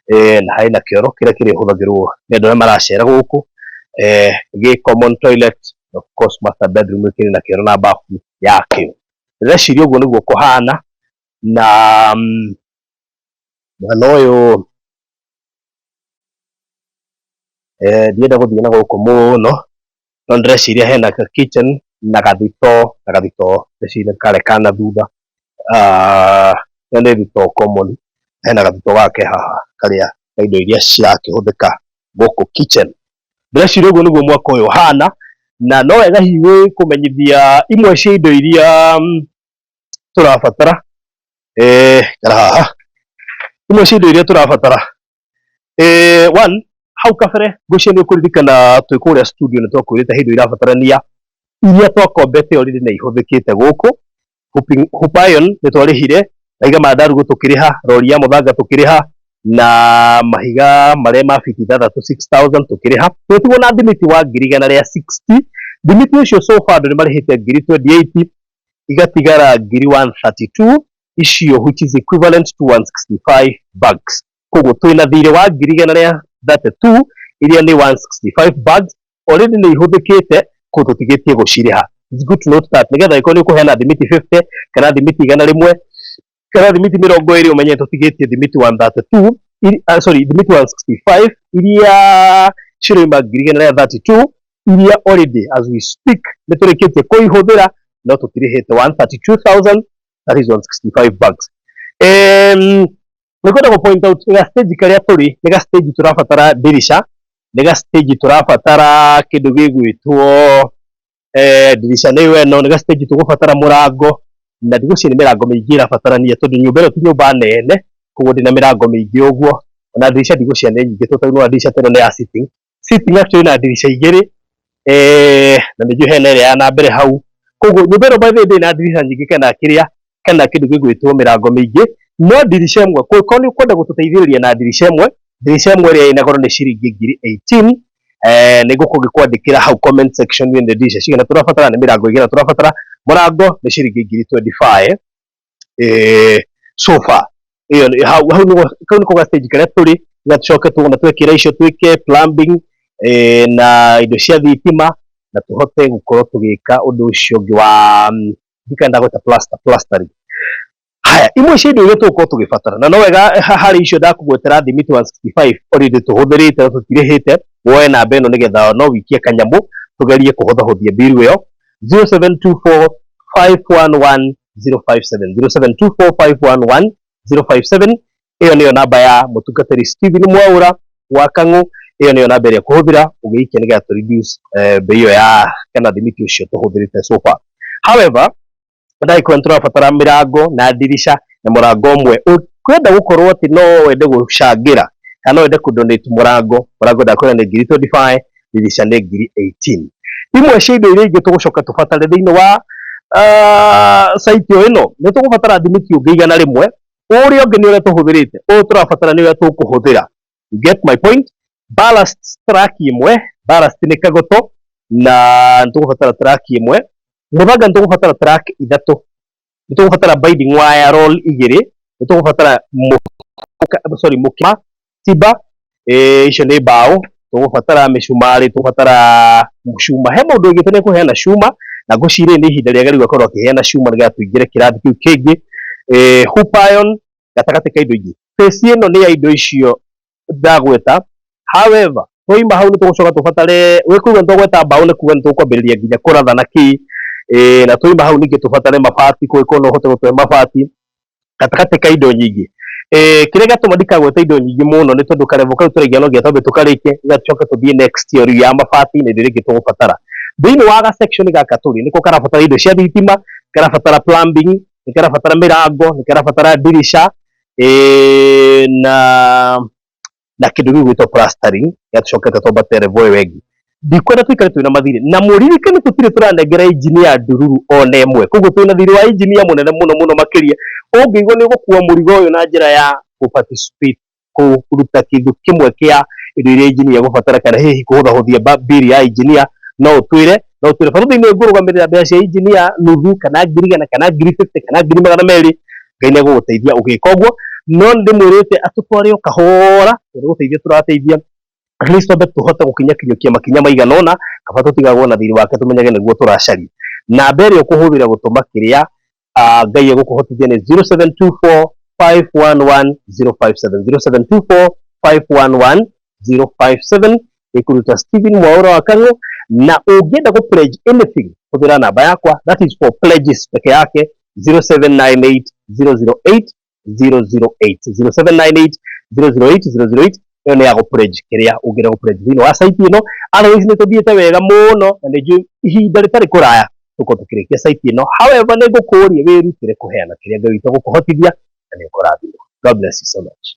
na harĩ na kĩoro kĩrĩa kĩrĩhũthagĩrwo nĩ andũ arĩa maracera gũkũ, gĩ common toilet. Of course master bedroom ĩkĩrĩ na kĩoro na bafu yakĩo. Ndĩreciria ũguo nĩguo kũhana. Na mwena ũyũ, ndienda gũthiĩ na gũkũ mũno, no ndĩreciria hena ka kitchen na gathitoo, na gathitoo ndĩreciria karĩa ka na thutha, ĩyo nĩ thitoo common. Hena gathitoo gake haha karĩa ka indo iria cirakĩhũthĩka gũkũ kitchen. Ndĩreciria ũguo nĩguo mwaka ũyũ ũhana. Na no wega hihi kũmenyithia imwe cia indo iria tũrabatara. Ikara haha, imwe cia indo iria tũrabatara, one, hau kabere ngwĩciria nĩ ũkũririkana twĩ kũrĩa studio nĩ twakwĩrĩte he indo irabatarania iria twakombete already na ihũthĩkĩte gũkũ. Hoop iron nĩ twarĩhire, mahiga ma ndarugũ tũkĩrĩha, rori ya mũthanga tũkĩrĩha, na mahiga marĩa ma fiti ithathatũ 6000 tũkĩrĩha. Tũgĩtigwo na thimiti wa 160,000. Thimiti ũcio so far andũ nĩ marĩhĩte 28,000, igatigara 132,000 icio, which is equivalent to 165 bags. Koguo twĩna thirĩ wa 132,000 iria nĩ 165 bags, already nĩ ihũthĩkĩte, koguo tũtigĩtie gũcirĩha. It's good to note that nĩgetha ĩkorwo nĩ ũkũheana thimiti 50 kana thimiti 100 kana thimiti 20, ũmenye tũtigĩtie thimiti 132, sorry, thimiti 165 iria ciroima 132,000 iria already as we speak nĩ tũrĩkĩtie kũihũthĩra, no tũtirĩhĩte 132,000, that is 165 bags. Nĩ kwenda gũ point out ga stage karĩa tũrĩ nĩ ga stage tũrabatara ndirisha, nĩ ga stage tũrabatara kĩndũ gĩgwĩtwo ndirisha nĩyo ĩno, nĩ ga stage tũgũbatara mũrango, na ndigwĩciria nĩ mĩrango mĩingĩ ĩrabatarania tondũ nyũmba ĩno ti nyũmba nene, koguo ndĩna mĩrango mĩingĩ ũguo. Ona ndirisha ndigwĩciria nĩ nyingĩ, tondũ nĩ ndirisha ta ĩno nĩ ya sitting. Sitting actually na ndirisha igĩrĩ, na nĩ hena ĩrĩa ya na mbere hau. Koguo nyũmba ĩno by the way ndĩrĩ na ndirisha nyingĩ kana kĩrĩa kana kĩndũ gĩgwĩtwo mĩrango mĩingĩ, no ndirisha ĩmwe kũngĩkorwo nĩ ũkwenda gũtũteithĩrĩria na ndirisha ĩmwe, ndirisha ĩmwe ĩrĩa ĩna goro nĩ ciringi 18,000. Nĩ ngũkorwo ngĩkwandĩkĩra hau comment section nĩ ndirisha cigana tũrabatara, nĩ mĩrango ĩigana tũrabatara. Mũrango nĩ ciringi 25,000. So far ĩyo hau hau nĩgo kau nĩko ga stage karĩa tũrĩ. Tucoke tuona twekĩra icio, twĩke plumbing na indo cia thitima, na tũhote gũkorwo tũgĩka ũndũ ũcio ũngĩ wa ndikenda gwĩta plastering. Haya, imwe cia indo iria tũgũkorwo tũgĩbatara, na no wega harĩ icio ndakũgwetera thimiti 165 already tũhũthĩrĩte na tũtirĩhĩte, woe namba ĩno nĩgetha no wikie kanyamũ tũgerie kũhũthahũthia mbiru ĩyo: 0724 511 057, 0724 511 057. Ĩyo nĩyo namba ya mũtungatĩri Stephen Mwaura wa Kang'u. Ĩyo nĩyo namba ĩrĩa kũhũthĩra ũgĩikia nĩgetha tũ reduce bei ĩyo ya kana thimiti ũcio tũhũthĩrĩte so far. However, ndagĩkorwo nĩ tũrabatara mĩrango na ndirisha na mũrango ũmwe, ũkwenda gũkorwo atĩ no wende gũcangĩra kana no wende kũ donate mũrango, mũrango ndakwĩra nĩ 25,000, ndirisha nĩ 18,000. Imwe cia indo iria ingĩ tũgũcoka tũbatare thĩinĩ wa site o ĩno, nĩ tũgũbatara thimiti ũngĩ 100. Ũrĩa ũngĩ nĩ ũrĩa tũhũthĩrĩte, ũyũ tũrabatara nĩ ũrĩa tũkũhũthĩra. You get my point? Ballast truck ĩmwe, ballast nĩ kagoto, na nĩ tũgũbatara truck ĩmwe. Mũthanga nĩ tũgũbatara truck ithatũ. Nĩ tũgũbatara binding wire roll igĩrĩ. Nĩ tũgũbatara sorry, mũkima timber, icio nĩ mbaũ. Tũgũbatara mĩcumarĩ, tũgũbatara cuma. He mũndũ ũgĩte nĩ kũheana cuma, na ngwĩciria nĩ ihinda rĩega rĩu akorwo akĩheana cuma nĩgetha tũingĩre kĩrathi kĩu kĩngĩ. Hoop iron gatagatĩ ka indo ingĩ. Phase ĩno nĩ ya indo icio ndagweta. However, twaima hau nĩ tũgũcoka tũbatare wĩkũigua nĩ twagweta mbaũ, nĩ kuga nĩ tũkwambĩrĩria nginya kũratha na kĩ. Na twaima hau ningĩ tũbatare mabati, kũngĩkorwo no ũhote gũtũhe mabati gatagatĩ ka indo nyingĩ. Kĩrĩa gĩatũma ndikagwete indo nyingĩ mũno nĩ tondũ karevo kau tũraigĩa no nginya twambe tũkarĩkie, nĩgetha tũcoke tũthiĩ next year rĩu ya mabati na indo iria ingĩ tũgũbatara. Thĩinĩ wa ga section gaka tũrĩ nĩko karabatara indo cia thitima, karabatara plumbing, nĩ karabatara mĩrango, nĩ karabatara ndirisha, na kĩndũ gĩgwĩtwo plastering, ya tũcokete twambate level ĩyo ĩngĩ. Ndikwenda tũikare twĩna mathirĩ, na mũririkane tũtirĩ tũranengera engineer ndururu ona ĩmwe, koguo twĩna thirĩ wa engineer mũnene mũno mũno makĩria. Ũngĩigua nĩ ũgũkua mũrigo ũyũ na njĩra ya kũ participate kũruta kĩndũ kĩmwe kĩa indo iria engineer egũbatara, kana hihi kũhũthahũthia bill ya engineer, no ũtwĩre barũthi nĩ ngũrũgamĩrĩra mbeca cia engineer nuthu, kana 100,000, kana 50,000, kana 200,000. Ngai nĩ egũgũteithia ũgĩka ũguo, no ndĩmwĩrĩte atũtware o kahora, nĩ gũteithia tũrateithia, at least twambe tũhote gũkinya kinyũkia makinya maigana ũna, kaba tũtigagwo na thirĩ wake, tũmenyage nĩguo tũracaria. Namba ĩrĩa ũkũhũthĩra gũtũma kĩrĩa Ngai egũkũhotithia nĩ 0724 511 057, 0724 511 057, ĩkũruta Stephen Mwaura wa Kang'u. Na ũngĩenda gũ pledge anything, hũthĩra namba yakwa, that is for pledges peke yake, 0798 008 008, 0798 008 008. Ĩyo nĩ ya gũ pledge kĩrĩa ũngĩenda gũ pledge thĩinĩ wa site ĩno. Otherwise nĩ tũthiĩte wega mũno na nĩ njũĩ ihinda rĩtarĩ kũraya tũkorwo tũkĩrĩkia site ĩno. However, nĩ ngũkũria wĩrutĩre kũheana kĩrĩa Ngai witũ egũkũhotithia na nĩ ũkũrathimwo. God bless you so much.